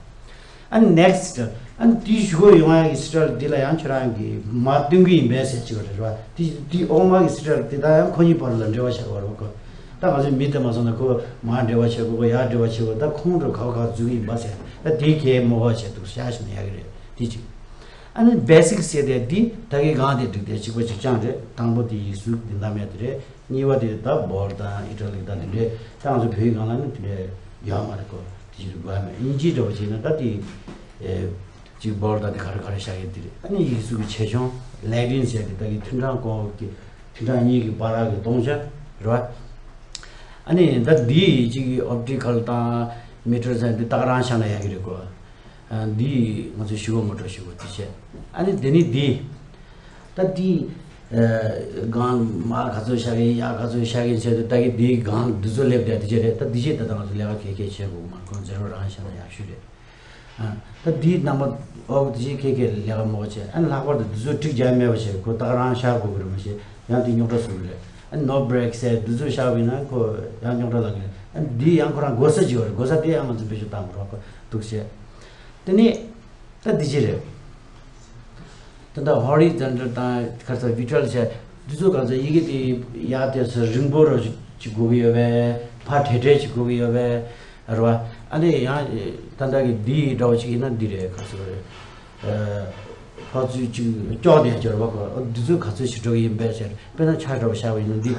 ཨ་ནི་next ཨ་ནི་དེའི་གཞུག་གུ་ཡོང་ཡ་གི་style འདི་ལ་ཡང་ཁྱོད་རང་གིས་མར་བསྟུན་གྱི་ཡིན་པས་ཟེར་གྱི་བ་རེད་བ། དེ་དེའི་འོག་མ་གི་style འདི་དང་ཡང་ཁོ་གཉིས་བར་ལ་འབྲེལ་བ་ཆགས་པ་རེད་བ། ཁོ་ད་ང་ཚོའི་མི་དེ་མ་སོང་ན་ཁོ་མར་འབྲེལ་བ་བྱེད་དགོས། ཁོ་ཡར་འབྲེལ་བ་བྱེད་དགོས། ད་ཁོང་ཁྲོ་ག་བ་ག་འཛུལ་གྱི་ཡིན་པ་ཟེར། ད་དེའི་གས་མོ་བ་བྱས་འདུག་ཤག་ཤག་ན་ཡ་གི་རེད། དེ་གཅིག་ཨ་ནི་basic ཟེར་དེ་འདི་ད་གིན་གང་དེ་འགྲིག་དེ་གཅིག་པ་གཅིག་རྐྱང་རེད། དང་པོ་དེ་ཡིག་གཟུགས་འདི་འདྲ་མེད་དེ་རེད། གཉིས་པ་དེ་ད་bold དང་italic དང་དེ་འདྲས། ད་ང་ཚོ་བོད་ཡིག་སྒང་ལ་ནི་དེ་འདྲས་ཡོད་མ་རེད་གོ། དེ་ཅིག་དགོས་མེད། དབྱིན་ཇིའི་འདྲ་བོ་བྱས་ན་ད་དེ་ཨེ་གཅིག་bold དང་དེ་ག་རེ་ག་རེ་བཞག་ཡོད་དེ་རེད། ཨ་ནི་ཡིག་གཟུགས་ཀྱི་ཆེ་ཆུང་lettering ཟེར་དེ་ད་གིན་ཐུན་གྲངས་གོང་འོག་གི་ཐུན་གྲངས་གཉིས་ཀྱི་བར་ལ་གི་སྟོང་ཆ་རེད་བ། ཨ་ནི་ད་འདི་གཅིག་གི་optical དང་meter ཟེར་དེ་ད་ག་རང་བཞག་ན་ཡག་གི་རེད་གོ། ཨ་འདི་ང་ཚོ་ཞུ་བ་ངོ་སྤྲོད་ཞུ་བ་དེ་བྱས། ཨ་ནི་དེ་ནི་འདི། ད་འདི། ཨ་སྒང་མར་ག་ཚོད་བཞག་གི་ཡིན། ཡར་ག་ཚོད་བཞག་གི་ཡིན་ཟེར་དུས་ད་གིན་འདིའི་སྒང་འདི་ཚོ་སླེབས་བསྡད་དེ་བྱས་རེད། ད་འདི་བྱས་ད་ལྟ་ང་ཚོ་ལས་ཀ་གལ་གལ་བྱེད་དགོས་མ་རེད། ཁོང་zero རང་བཞག་ན་ཡག་ཤོས་རེད། ཨ་ད་འདིའི་རྣམ་པ་འོག་འདི་བྱས་ཁྱེད་ཀྱིས་ལས་ཀ་མོ་བྱས། ཨ་ནི་ལྷག་པར་དུ་འདི་ཚོ་འགྲིག་རྒྱུ་མེད་པ་བྱས་ཁོ་ད་ག་རང་བཞག་དགོས་ཀྱི་རེད། མ་གཞི་ཡང་འདི་རྙོག་དྲ་བཟོ་གི་རེད། ཨ་ནི་no break ཟེར་འདི་ཚོ་བཞག་པ་ཡིན་ན་ཁོ་ཡང་རྙོག་དྲ་ལངས་གི་རེད། ཨ་ནི་འདི་ཡང་ཁོ་རང་དགོས་ས་ཅིག་ཡོད་རེད། དགོས་ས་དེ་ཡང་ང་ཚོ་བེད་སྤྱོད་བཏང་དགོས་རེད། ཁོ་འདུག་བྱས། དེ་ནས་ད་འདི་ཅི་རེད། ད་ལྟ་horizontal དང་ཁ་ས་vertical བྱས། དེ་ཚོ་གང་ཟག་ཡི་གེ་དེ་ཡག་དེ་ཚོ་རིང་པོ་རོ་ཅིག་དགོས་ཀྱི་ཡོད་པས། ཕར་བྲེལ་བྲེལ་ཅིག་དགོས་ཀྱི་ཡོད་པས། རེད་བ། ཨ་ནི་ཡང་ད་ལྟ་གི་འདི་འདྲ་བོ་ཅིག་ཡིན་ན་འདི་རེད། ག་ཚོད་རེད། ཕར་ཚུར་ཅིག་ཀྱོག་དེ་ཡང་སྦྱོར་བ་གོ། འདི་ཚོ་ག་ཚོད་ཞིག་འགྲོ་གི་ཡིན་པས་ཟེར། དཔེར་ན་ཆ་འདྲ་བོ་བཞག་པ་ཡིན་ན་འདི།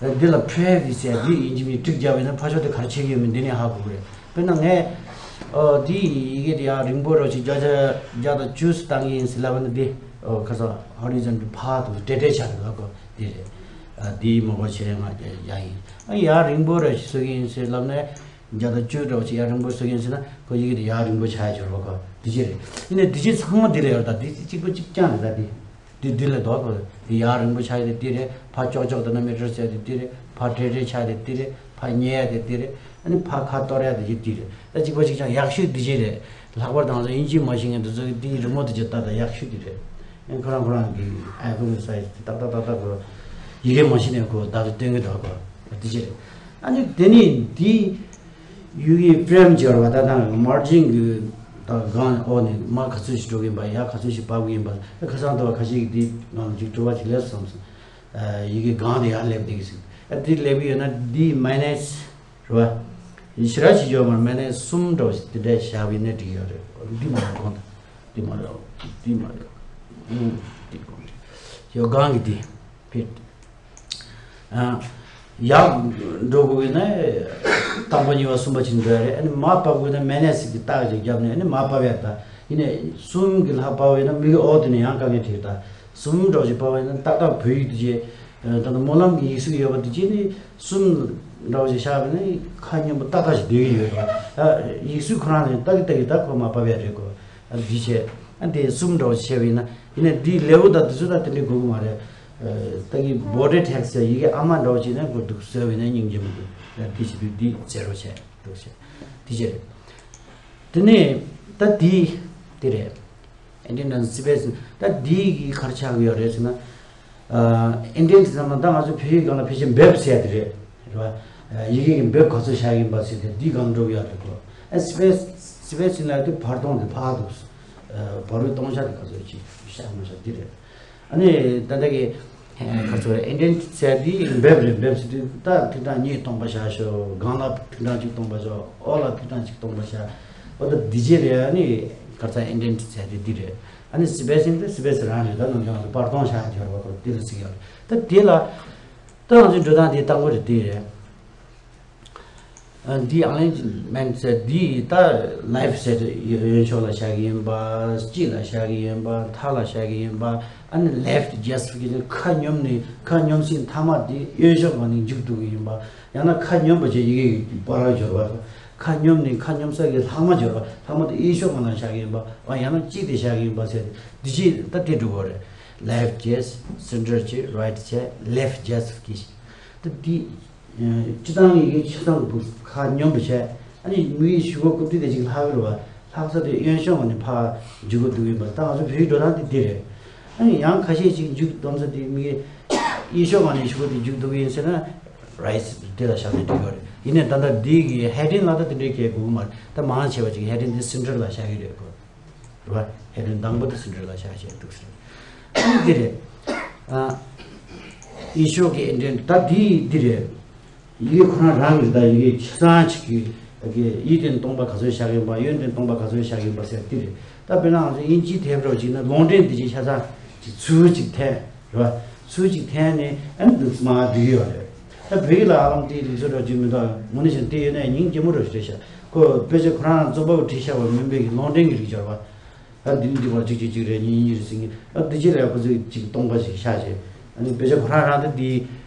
འདི་ལ་previous ཡ་འདི་ཡིན་གཅིག་མིན་གཅིག་བརྒྱབ་པ་ཡིན་ན་ཕར་ཕྱོགས་དེ་ག་རེ་བྱེད་ཀྱི་ཡོད་མེད་འདི་ནས་ཧ་གོ་གི་རེད། དཔེར་ན་ངས་ཨོ་འདི་ཡི་གེ་དེ་ཡང་རིང་པོ་རོ་ཅིག་བརྒྱ་ཆ་བརྒྱ་དང་བཅུ་ཙམ་བཏང་གི་ཡིན་ཟེར་ལབ་པ་ན་འདི་ཨོ་ཁ་སང་horizontal ཕར་དུ་བྲེལ་བྲེལ་ཆགས་འདུག་ག་གོ། འདི་རེད། འདི་མོ་གོ་བྱེད་ང་ཡ་ཡིན། ཨ་ཡ་རིང་པོ་རོ་ཞིག་བཟོ་གི་ཡིན་ཟེར་ལབ་ནས། བརྒྱ་དང་བཅུ་འདྲ་བོ་ཅིག་ཡར་རིང་པོ་བཟོ་གི་ཡིན་ཟེར་ན་ཁོ་ཡི་གེ་དེ་ཡར་རིང་པོ་ཆགས་ཡ་སྦྱོར་བ་ཁོ་དེ་ཅི་རེད། ཡིན་ནའི་དེ་ཅི་ཚང་མ་དེ་ལ་ཡོད་ད། དེ་གཅིག་པ་གཅིག་རྐྱང་རེད་ད། དེ་དེ་དེ་ལ་དོག་ཁོ་དེ་ཡར་རིང་པོ་ཆགས་ཡ་དེ་དེ་རེད། ཕར་ཀྱོག་ཀྱོག་དང་ན་མི་ཊར་ཟེར་དེ་དེ་རེད། ཕར་བྲེལ་བྲེལ་ཆགས་དེ་དེ་རེད། ཕར་ཉལ་ཡ་དེ་དེ་རེད། ཨ་ནི་ཕར་ཁ་གཏོར་ཡ་དེ་ཅི་དེ་རེད། ད་གཅིག་པ་གཅིག་རྐྱང་ཡག་ཤོས་དེ་ཅི་རེད། ལྷག་པར་དུ་ང་ཚོ་དབྱིན་ཇི་མ་ཤེས་མཁན་དེ་ཚོ་གི་དེ་རི་མོ་དེ་ཅི་ལྟ་ད་ཡག་ཤོས་དེ་རེད། ཨ་ཁོ་རང་ཁོ་རང་གི་ཨའི་ཕོན་གི་སའི་ཛི་དེ་ཏག་ཏག་ཏག་ཏག་ཁོ་ཡི་གེ་མ་ཤེས་ནས་ཁོ་བདག་ཏུ་སྟོན་གི་འདུག་གོ། དེ་ཅི་རེད། ཨ་ནི་དེ་ནི་དེ། ཡུལ་གྱི་ཕྲེམ་སྦྱོར་བ་ད་དང་མར་ཇིང་གི་ད་སྒང་འོག་ནས་མར་ག་ཚོད་ཞིག་འགྲོ་གི་ཡིན་པ། ཡར་ག་ཚོད་ཞིག་བབས་ཀྱི་ཡིན་པ། ཁ་སང་དུ་བ་ཁ་ཤས་ཀྱིས་འདི་ནང་ཅིག་དྲི་བ་ཞིག་སླེབས་སོང་ཟེར། ཡི་གེ་སྒང་དེ་ཡར་སླེབས་བསྡད་ཀྱི་ཟེར། ཨ་འདི་སླེབས་ཀྱི་ཡོད་ན་འདི་མའི་ནས་རེད་བ། ཞེ་དྲག་ཞིག་ཡོད་མ་རེད། མའི་ནས་གསུམ་འདྲ་བོ་ཞིག་དེ་འདྲ་བཞག་པ་ཡིན་ན་འགྲིག་ཡོད་རེད། འདི་མ་རེད་གོང་དུ། འདི་མ་རེད། འདི་མ་རེད། ཨུམ། འདི་གོང་དུ་ཡོད། སྒང་གི་འདི་ཕེབས། ཡར་འགྲོ་དགོས་ན་དང་པོ་གཉིས་པ་གསུམ་པ་ཅིག་འགྲོ་ཡ་རེད། ཨ་ནི་མར་བབས་དགོས་ན་མའི་ནས་ཀྱི་རྟགས་ཅིག་བརྒྱབ་ནས་ཨ་ནི་མར་བབས་ཡ་ད། ཡིན་ནའི་གསུམ་གྱི་ལྷག་བབས་ཡོད་ན་མིག་གི་འོག་དེ་ནས་ཡང་དཀའ་ངལ་འཕྲད་ད། གསུམ་འདྲ་བོ་ཞིག་བབས་ཡོད་ན་ཏག་ཏག་བོད་ཡིག་དེ་ཅི། ད་ལྟ་སྨོན་ལམ་གྱི་ཡིག་གཟུགས་ཡོད་པ་དེ་ཅི་ནི་གསུམ་འདྲ་བོ་ཞིག་བཞག་པ་ནི་ཁ་སྙོམས་པོ་ཏག་ཏག་ཞིག་སྡོད་ཀྱི་ཡོད་རེད། ཡིག་གཟུགས་ཁོ་རང་ནས་ཏག་གི་ཏག་གི་ད་ཁོ་མར་བབས་ཡ་རེད་གོ། ཨ་འདི་བྱས། ཨ་འདི་གསུམ་འདྲ་བོ་བྱས་པ་ཡིན་ན། ཡིན་ནའི་འདི་ལེའུ་དང་འདི་ཚོ་ད་དེ་འདྲའི་དགོས་ཀྱི་མ་རེད། ད་གི་body text ཡི་གེ་ཨ་མ་འདྲ་བོ་བྱས་ན་དགོས་འདུག་བཟོས་པ་ཡིན་ན་སྙིང་རྗེ་མི་འདུག་འདི་བྱེད་དུས་འདི་ཛེ་རོ་བྱས་འདུག་བྱས། འདི་བྱས་རེད། དེ་ནས་ད་འདི་འདི་རེད། ཨེ་འདི་འདྲ་སི་པེ་སི་ད་འདི་གི་ག་རེ་ཆགས་ཀྱི་ཡོད་རེད་ཟེར་ན། ཨིན་ཌེན་ཊི་ཟེར་ན་ད་ང་ཚོ་བོད་ཡིག་སྒང་ལ་ཕལ་ཆེར་འབེབས་ཟེར་ཡ་དེ་རེད། རེད་བ། ཡི་གེ་གི་འབེབས་ག་ཚོད་བཞག་ཡིན་པ་ཟེར་ཏེ་འདི་སྒང་འགྲོ་གི་ཡོད་རེད་གོ། ཨ་སི་པེ་སི་སི་པེ་སི་ཟེར་ན་དེ་བར་སྟོང་དེ་ཕར་འདུག་བར་བའི་སྟོང་ཆ་དེ་ག་ཚོད་ཅིག་བཞག་མ་བཞག་འདི་རེད། ཨ་ནི་ད་ལྟ་གི་ག་ཚོད་རེད། ཨིན་ཌེན་ཊི་ཟེར་དེ་འབེབས་རེད། འབེབས་ཟེར་དུས་ད་ཐིག་གྲངས་གཉིས་སྟོང་པ་བཞག་ཤོག་སྒང་ལ་ཐིག་གྲངས་གཅིག་སྟོང་པ་བཞག་འོག་ལ་ཐིག་གྲངས་གཅིག་སྟོང་པ་བཞག་འོ་ད་འདི་རྗེས་རེད། ཨ་ནི་ག་ཚོད་ཨིན་ཌེན་ཊི་ཟེར་དེ་འདི་རེད། ཨ་ནི་སི་པེ་སི་ཡིན་ཏེ་སི་པེ་སི་རང་རེད། ད་ནམ་རྒྱུན་ང་ཚོ་བར་སྟོང་བཞག་ཡོད་རེད་བ། ཁོ་དེ་ལ་ཟེར་གྱི་ཡོད་རེད། ད་དེ་ལ་ད་ང་ཚོའི་འགྲོ་སྟངས་དེ་དང་པོ་རེད། དེ་རེད། ཨ་འདི་ཨ་ལན་མེན་ཟེར་འདི་ད་ལེབ་ཊི་ཟེར་ཡོན་ཤོག་ལ་བཞག་གི་ཡིན་པ། དཀྱིལ་ལ་བཞག་གི་ཡིན་པ། མཐའ་ལ་བཞག་གི་ཡིན་པ། ཨ་ནི་ལེབ་ཊི་ཇེ་སི་ཕི་ཀེ་ཤན་ཁ་སྙོམས་ནས་ཁ་སྙོམས་ཟིན་མཐའ་མ་དེ་གཡོན་ཕྱོགས་ལ་ནི་མཇུག་བསྡུ་གི་ཡིན་པ། ཡང་ན་ཁ་སྙོམས་པ་བྱས་ཡི་གེ་གི་བར་སྦྱོར་བ། ཁ་སྙོམས་ནས་ཁ་སྙོམས་ས་གི་ལྷག་མ་སྦྱོར་བ། ལྷག་མ་དེ་གཡས་ཕྱོགས་སྒང་ལ་བཞག་གི་ཡིན་པ། ཡང་ན་དཀྱིལ་དེ་བཞག་གི་ཡིན་པ་ཟེར། འདི་ཅི་ད་དེ་འགྲོ་གི་རེད། ལེབ་ཊི་ཇེ་སི་ཕི། སེན་ཊར་ཇེ་སི་ཕི། རའིཊ་ཇེ་སི་ཕི། ལེབ་ཊི་ཇེ་སི་ཕི་ཀེ་ཤན། ད་འདི་སྤྱི་བཏང་ཡི་གེ་ཆ་ཚང་དུ་ཁ་སྙོམས་པོ་བྱས། ཨ་ནི་མིག་གི་གཞུག་གུ་རྐུབ་སྟེགས་དེ་ཅིག་ལྷག་གི་རེད་བ། ལྷག་ས་དེ་གཡོན་ཕྱོགས་ནས་ཕར་མཇུག་གུ་བསྡུ་གི་ཡིན་པ། ད་ང་ཚོ་བོད་ཡིག་འགྲོ་སྟངས་དེ་འདི་རེད། ཨ་ནི་ཡང་ཁ་ཤས་ཅིག་མཇུག་བསྡོམས་ས་དེ་མིག་གི་གཡས་ཕྱོགས་སྒང་ནས་གཞུག་གུ་དེ་མཇུག་བསྡུ་གི་ཡིན་ཟེར་ན། རའིཊ་དེ་ལ་བཞག་ན་འགྲིག་གི་རེད། ཡིན་ནའི་ད་ལྟ་འདི་གི་ཧེ་ཌིང་ལ་ད་དེ་འདྲའི་གལ་དགོས་ཀྱི་མ་རེད། ད་མང་ཆེ་བ་ཅིག་ཧེ་ཌིང་དེ་སེན་ཊར་ལ་བཞག་གི་རེད་གོ། རེད་བ། ཧེ་ཌིང་དང་པོ་དེ་སེན་ཊར་ལ་བཞག་བྱས་འདུག་ཟེར། ཨ་ནི་འདི་རེད། ཨ་གཡས་ཕྱོགས་ཀྱི་ཨིན་ཌེན་ཊི་ད་འདི་འདི་རེད། ཡི་གེ་ཁོ་རང་རང་གི་ད་ཡི་གེ་ཆ་ཚང་གཅིག་གི་གཡས་སྟེང་སྟོང་པ་ག་ཚོད་བཞག་ཡིན་པ། གཡོན་སྟེང་སྟོང་པ་ག་ཚོད་བཞག་ཡིན་པ་ཟེར་འདི་རེད། ད་དཔེར་ན་ང་ཚོ་དབྱིན་ཇི་དེབ་རོགས་བྱས་ན་ལུང་འདྲེན་འདི་ཅིག་ཆ་ཚང་གཅིག་ཚུར་གཅིག་འཐེན། རེད་བ། ཚུར་གཅིག་འཐེན་ནས་ཨ་ནི་འདུག་མར་འགྲིག་གི་ཡོད་རེད། ད་བོད་ཡིག་ལ་ཨ་ལམ་དེའི་ལུགས་སྲོལ་འདྲ་ཅིག་མི་འདུག་དངོས་གནས་བྱས་ན་དེ་ཡོད་ན་སྙིང་རྗེ་མོ་འདྲ་ཞིག་རེད་ཤག་ཁོ་དཔེ་ཆ་ཁོ་རང་རྩོམ་པ་པོ་བྲིས་བཞག་པ་མིན་པའི་གི་ལུང་འདྲེན་གྱི་རིགས་སྦྱོར་བ། ད་འདི་ནི་འདི་བར་གཅིག་གཅིག་གཅིག་རེད། གཉིས་གཉིས་རེད་ཟེར་མཁན། ད་འདི་ཅི་རེད། ཁོ་ཚོས་ཅིག་སྟོང་པ་ཞིག་བཞག་བྱས། ཨ་ནི་དཔེ་ཆ་ཁོ་རང་རང་ད་འདི།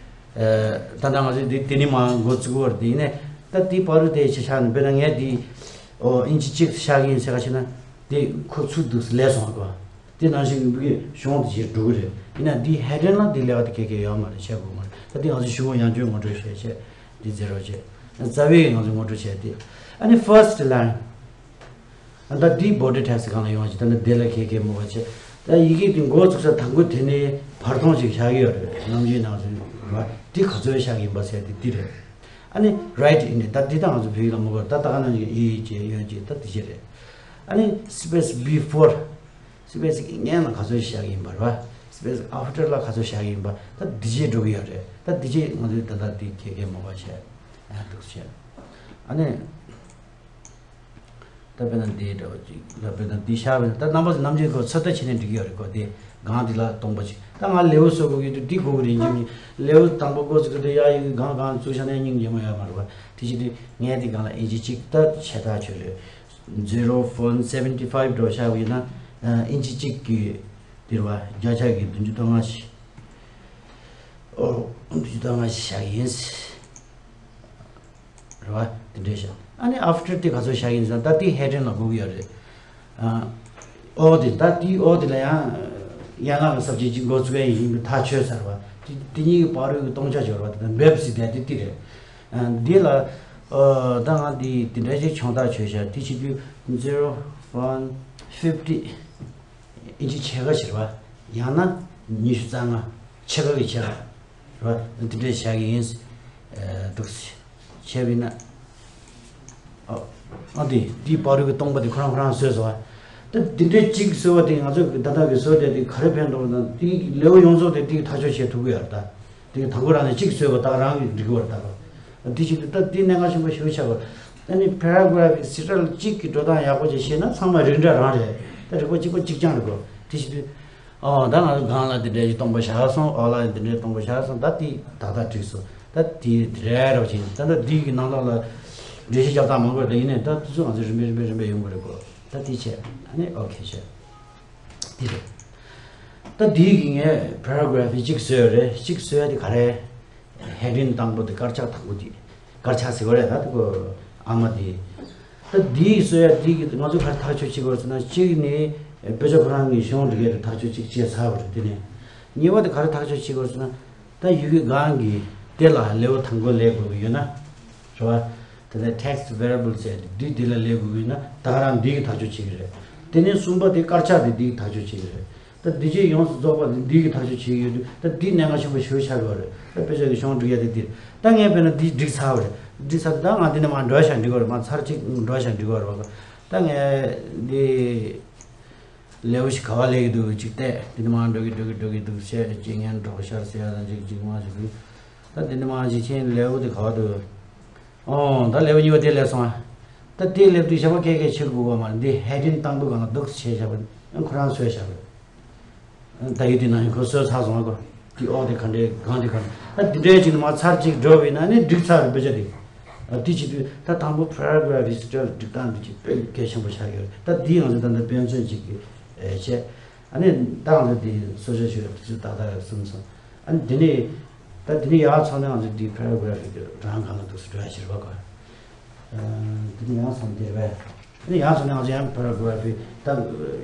ད་ལྟ་ང་ཚོས་འདི་དེ་ནི་མར་འགོ་བཙུགས་པ་རེད། དེ་ཡིན་ནའི་ད་འདི་བར་དུ་དེ་ཆ་བཞག་ནས་དཔེར་ན་ངས་འདི་ཨིན་ཅི་གཅིག་བཞག་གི་ཡིན་ཟེར་ག་བྱས་ན། དེ་ཁོ་ཚུར་འདུག་སེ་ལས་སོང་བ། དེ་ནང་བཞིན་མི་གི་གཞུང་དེ་བྱས་འགྲོ་གི་རེད། ཡིན་ན་འདི་ཧེ་ཌིང་ལ་འདི་ལས་ཀ་དེ་ག་གེ་ཡོད་མ་རེད། བྱེད་དགོས་མ་རེད། ད་འདི་ང་ཚོ་གཞུང་ཡང་བསྐྱར་ངོ་སྤྲོད་བྱས་བྱས་འདི་ཛེ་རོ་བྱས། རྩ་བའི་ང་ཚོ་ངོ་སྤྲོད་བྱས་ཏེ། ཨ་ནི་first line། ཨ་ད་འདི་body text སྒང་ལ་ཡོང་བ་ཅིག་ད་ནི་དེ་ལ་ག་གེ་མོ་བ་བྱས། ད་ཡི་གེ་འདི་འགོ་བཙུགས་ས་དང་པོ་དེ་ནས་བར་སྟོང་ཅིག་བཞག་གི་ཡོད་རེད། ནམ་རྒྱུན་ནང་བཞིན་རེད་བ། འདི་ག་ཚོད་བཞག་གི་ཡིན་པ་ཟེར་དེ་འདི་རེད། ཨ་ནི་རའིཊ་ཡིན་ནས་ད་འདི་ད་ང་ཚོ་བོད་ཡིག་ལ་མོ་བ་ད་ད་ག་ནང་བཞིན་གཡས་བྱས་གཡོན་བྱས་ད་འདི་བྱས་རེད། ཨ་ནི་space before། སི་པེ་སི་གི་སྔོན་ལ་ག་ཚོད་བཞག་གི་ཡིན་པ་རེད་བ། སྤེ་ཨབ་ཊར་ལ་ག་ཚོད་བཞག་གི་ཡིན་པ་ད་འདི་རྗེས་འགྲོ་གི་ཡོད་རེད། ད་འདི་རྗེས་ང་ཚོས་ད་ལྟ་འདི་ཁྱེད་ཀྱིས་མ་པ་བྱས་ཨ་འདུག་བྱས། ཨ་ནི། ད་དཔེར་ན་འདི་འདྲ་བ་ཅིག་ད་དཔེར་ན་འདི་ཤར་བས་ན་ད་རྣམ་པ་ཚོ་ནམ་རྒྱུན་གོ་ཚོད་ལྟ་བྱས་ནས་འགྲིག་གི་ཡོད་རེད་གོ། དེ་གང་འདི་ལ་སྟོང་པ་ཅིག་ད་ང་ལེའུ་བཟོ་དགོས་ཀྱི་འདུག་འདི་དགོས་ཀྱི་རེད། ཡིན་གྱི་མིན་ལེའུ་དང་པོ་འགོ་ཚུགས་ཀྱི་འདུག་ཡ་ཡི་གང་གང་བཙུགས་བཞག་ན་སྙིང་རྗེ་མོ་ཡོད་མ་རེད་བ། དེ་བཞིན་དུ་ངས་འདི་སྒང་ལ་ཨིན་ཅི་གཅིག་ད་ཆེ་ཐག་ཆོད་རེད། zero point seventy five འགྲོ་བཞག་པ་ཡིན་ན་ཨིན་ཅི་གཅིག་གི་འདིར་བ་བརྒྱ་ཆ་གི་བདུན་ཅུ་དོན་ལྔ་ཞིག་ཨོ་བདུན་ཅུ་དོན་ལྔ་ཞིག་བཞག་ཡིན། རེད་བ། དེ་འདྲས་བཞག་ཨ་ནི་ཨབ་ཊར་དེ་ག་ཚོད་བཞག་ཡིན་ཟེར་ན་ད་དེ་ཧེ་ཌིང་ལ་དགོས་ཀྱི་ཡོད་རེད། ཨ། ཨོ་དེ་ད་དེ་ཨོ་དེ་ལ་ཡང་ཡན་ལག་གི་སབ་ཇེག་གཅིག་འགོ་ཚུགས་ཡ་ཡིན་པའི་ཐག་ཆོད་ཚར་བ། དེ་དེ་གཉིས་ཀྱི་བར་དུ་གི་སྟོང་ཆ་སྦྱོར་བ་དེ་དང་འབེབས་སྲིད་དེ་དེ་དེ་རེད། ཨ། འདི་ལ་ཨོ་ད་ང་འདི་དེ་འདྲ་ཞིག་ཆུང་ཐག་ཆོད་ཤག་དེ་བྱེད་དུས་zero one fifty ཨིན་ཅི་ཕྱེད་ཀ་བྱེད་པ། ཡང་ན་ཉི་ཤུ་རྩ་ལྔ་ཕྱེད་ཀ་གི་ཕྱེད་ཀ་རེད་བ། འདི་འདྲས་བཞག་གི་ཡིན། ཨ། འདུག་སེ་བྱས་པ་ཡིན་ན། ཨ། ཨ་འདི་འདིའི་བར་དུ་གི་སྟོང་པ་དེ་ཁོ་རང་ཁོ་རང་བཟོས་སོང་བ། ད་འདི་འདྲས་གཅིག་བཟོས་པ་དེ་ང་ཚོ་གི་ད་ལྟ་གི་བཟོ་དེ་དེ་ག་རེ་ཕན་ཐོགས་དང་དེའི་ལེའུ་ཡོངས་རྫོགས་དེ་དེ་ཐག་གཅོད་བྱེད་ཐུབ་ཀྱི་ཡོད་རེད་ད། དེ་དང་པོ་རང་ནས་གཅིག་བཟོས་པ་ད་རང་གི་འགྲིག་གི་ཡོད་རེད་ད། དེ་བཞིན་དུ་ད་དེ་གནད་འགག་ཆེན་པོ་ཞིག་ཆགས་པ། ཨ་ནི་paragraph་གི་སི་ཊལ་གཅིག་གི་འགྲོ་སྟངས་ཡག་པོ་ཅིག་ཤེས་ན་ཚང་མ་རིགས་འདྲ་རང་རེད། ད་རིག་པ་གཅིག་པ་གཅིག་རྐྱང་རེད་གོ། དེ་བཞིན་དུ། ཨོ་ད་ང་ཚོ་སྒང་ལ་དེ་འདྲའི་སྟོང་པ་བཞག་སོང་། འོག་ལ་དེ་འདྲའི་སྟོང་པ་བཞག་སོང་། ད་དེ་ད་ལྟ་འགྲིག་སོང་། ད་དེ་རེད་རོགས་བྱེད། ད་ལྟ་དེ་གི་ནང་ལོགས་ལ་འགྲེལ་བཤད་རྒྱག་སྟངས་མང་པོ་རེད། ད་ཡིན་ནའི་ད་དེ་ཚོ་ང་ཚོ་རིམ་པས་རིམ་པས་རིམ་པས་ཡོང་གི་རེད་གོ། ད་དེ་བྱས་ཨ་ནི་ཨོ་ཁེ་བྱས། དེ་རེད། ད་དེའི་གི་ངས་paragraph་གཅིག་བཟོས་རེད། གཅིག་བཟོས་ཡ་དེ་ག་རེ། heading་དང་པོ་དེ་དཀར་ཆག་དང་པོ་དེ། དཀར་ཆག་ཟེར་བ་རེད་ད་དེ་གོ། ཨ་མ་དེ། ད་དེའི་བཟོས་ཡ་དེ་གི་ང་ཚོ་ག་རེ་ཐག་གཅོད་བྱེད་དགོས་ཟེར་ན་གཅིག་ནི་དཔེ་ཆ་ཁོ་རང་གི་གཞུང་འབྲི་མཁན་དེ་ཐག་གཅོད་གཅིག་བྱས་ཚར་བ་རེད། དེ་ནས་གཉིས་པ་དེ་ག་རེ་ཐག་གཅོད་བྱེད་དགོས་ཟེར་ན། ད་ཡི་གེ་སྒང་གི་དེ་ལ་ལེའུ་དང་པོ་ལས་དགོས་ཀྱི་ཡོད་ན། རེད་བ། དེ་ནས་text variable་ཟེར་དེ་དེ་ལ་ལས་དགོས་ཀྱི་ཡོད་ན་ད་ག་རང་འདི་གི་ཐག་གཅོད་བྱེད་ཀྱི་རེད། དེ་ནས་གསུམ་པ་དེ་དཀར་ཆག་དེ་འདི་གི་ཐག་གཅོད་བྱེད་ཀྱི་རེད། ད་འདི་བྱས་ཡོངས་སུ་རྫོགས་པ་དེ་འདི་གི་ཐག་གཅོད་བྱེད་ཀྱི་ཡོད་དུས་ད་འདི་གནད་འགག་ཆེན་པོ་ཞེ་པོ་ཆགས་ཀྱི་ཡོད་རེད། ད་དཔེ་ཆ་གི་གཞུང་འབྲི་ཡ་དེ་འདིར་ད་ངས་དཔེར་ན་འདི་འགྲིག་ཚར་བ་རེད། འགྲིག་ཚར་དུས་ད་ང་འདི་ནས་མར་འགྲོ་བཞག་འགྲིག་གི་རེད། མར་ཚར་གཅིག་འགྲོ་བཞག་འགྲིག་གི་རེད་བ། ད་ངས་འདི་ལེའུ་ཞིག་ག་བ་ལས་ཀྱི་འདུག་ཅིག་བལྟས། འདི་ནས་མར་འགྲོ་གི་འགྲོ་གི་འགྲོ་གི་འདུག་བཤད་ཅིག་ངས་འགྲོ་ཤར་ཟེར་ཡ་དང་ཅིག་ཅིག་མ་ཞིག་འདུག་ད་འདི་ནས་མར་ཅིག་ཕྱིན་ལེའུ་དེ་ག་བ་འདུག་ཨོ་ད་ལེའུ་གཉིས་པ་དེ་སླེབས་སོང་ཨ། ད་དེ་སླེབས་དུས་ཞབས་པ་ཁྱེད་ཀྱིས་བྱེད་དགོས་པ་མ་རེད། འདི་heading་དང་པོ་སྒང་ལ་འདུག་སེ་བྱས་བཞག་པ་ཁོ་རང་བཟོས་བཞག་པ་རེད། ད་ཡིག་དེ་ནང་བཞིན་ཁོ་བཟོས་ཚར་སོང་ཨ་ཁོ། དེ་ཨོ་དེ་ག་འདྲའི་གང་དེ་གང་ད་འདི་འདྲའི་ཅིག་ནས་མར་ཚར་གཅིག་འགྲོ་བས་ན་ནི་འགྲིག་ཚར་རེད་དཔེ་ཆ་དེ། ཨ་དེ་བྱེད་དུས་ད་དང་པོ་paragraph་གི་སི་ཊལ་སྒྲིག་སྟངས་འདི་ཅིག་དཔེ་གལ་ཆེན་པོ་ཆགས་ཡོད་རེད། ད་འདི་ང་ཚོ་ད་ལྟ་དཔེ་མཚོན་ཅིག་གི་བྱས། ཨ་ནི་ད་ང་ཚོ་འདི་གསོལ་ཇ་ཞུ་ཡ་དེ་ཚོ་ཏག་ཏག་གསུངས་སོང་། ཨ་ནི་འདི་ནས་ད་འདི་ནས་ཡར་སོང་ན་ང་ཚོ་འདི་paragraph་གི་རང་སྒང་ལ་འདུག་སེ་འགྲོ་ཡ་ཕྱིར་བ་ག་འདི་ནས་ཡར་སོང་འདིར་བས། འདི་ནས་ཡར་སོང་ན་ང་ཚོ་ཡང་paragraph་ད་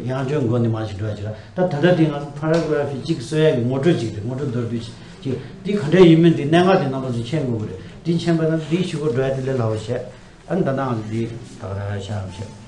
ཡང་བསྐྱར་མགོ་ནས་མར་ཞིག་འགྲོ་ཡ་ཅིག་ར། ད་ད་ལྟ་འདི་ང་ཚོ་paragraph་གཅིག་བཟོ་ཡ་གི་ངོ་སྤྲོད་ཅིག་རེད། ངོ་སྤྲོད་མདོར་བསྡུས་ཅིག་ཅིག་འདི་ག་འདྲ་ཡིན་མིན་འདི་གནད་འགག་འདི་རྣམ་པ་ཚོས་མཁྱེན་དགོས་ཀྱི་རེད། འདི་མཁྱེན་པ་ན་འདི་ཞུ་སྒོ་འགྲོ་ཡ་དེ་ལས་སླ་བོ་བྱས། ཨ་ནི་ད་ནང་འདི་ད་ག་རང་ཤ་བྱས།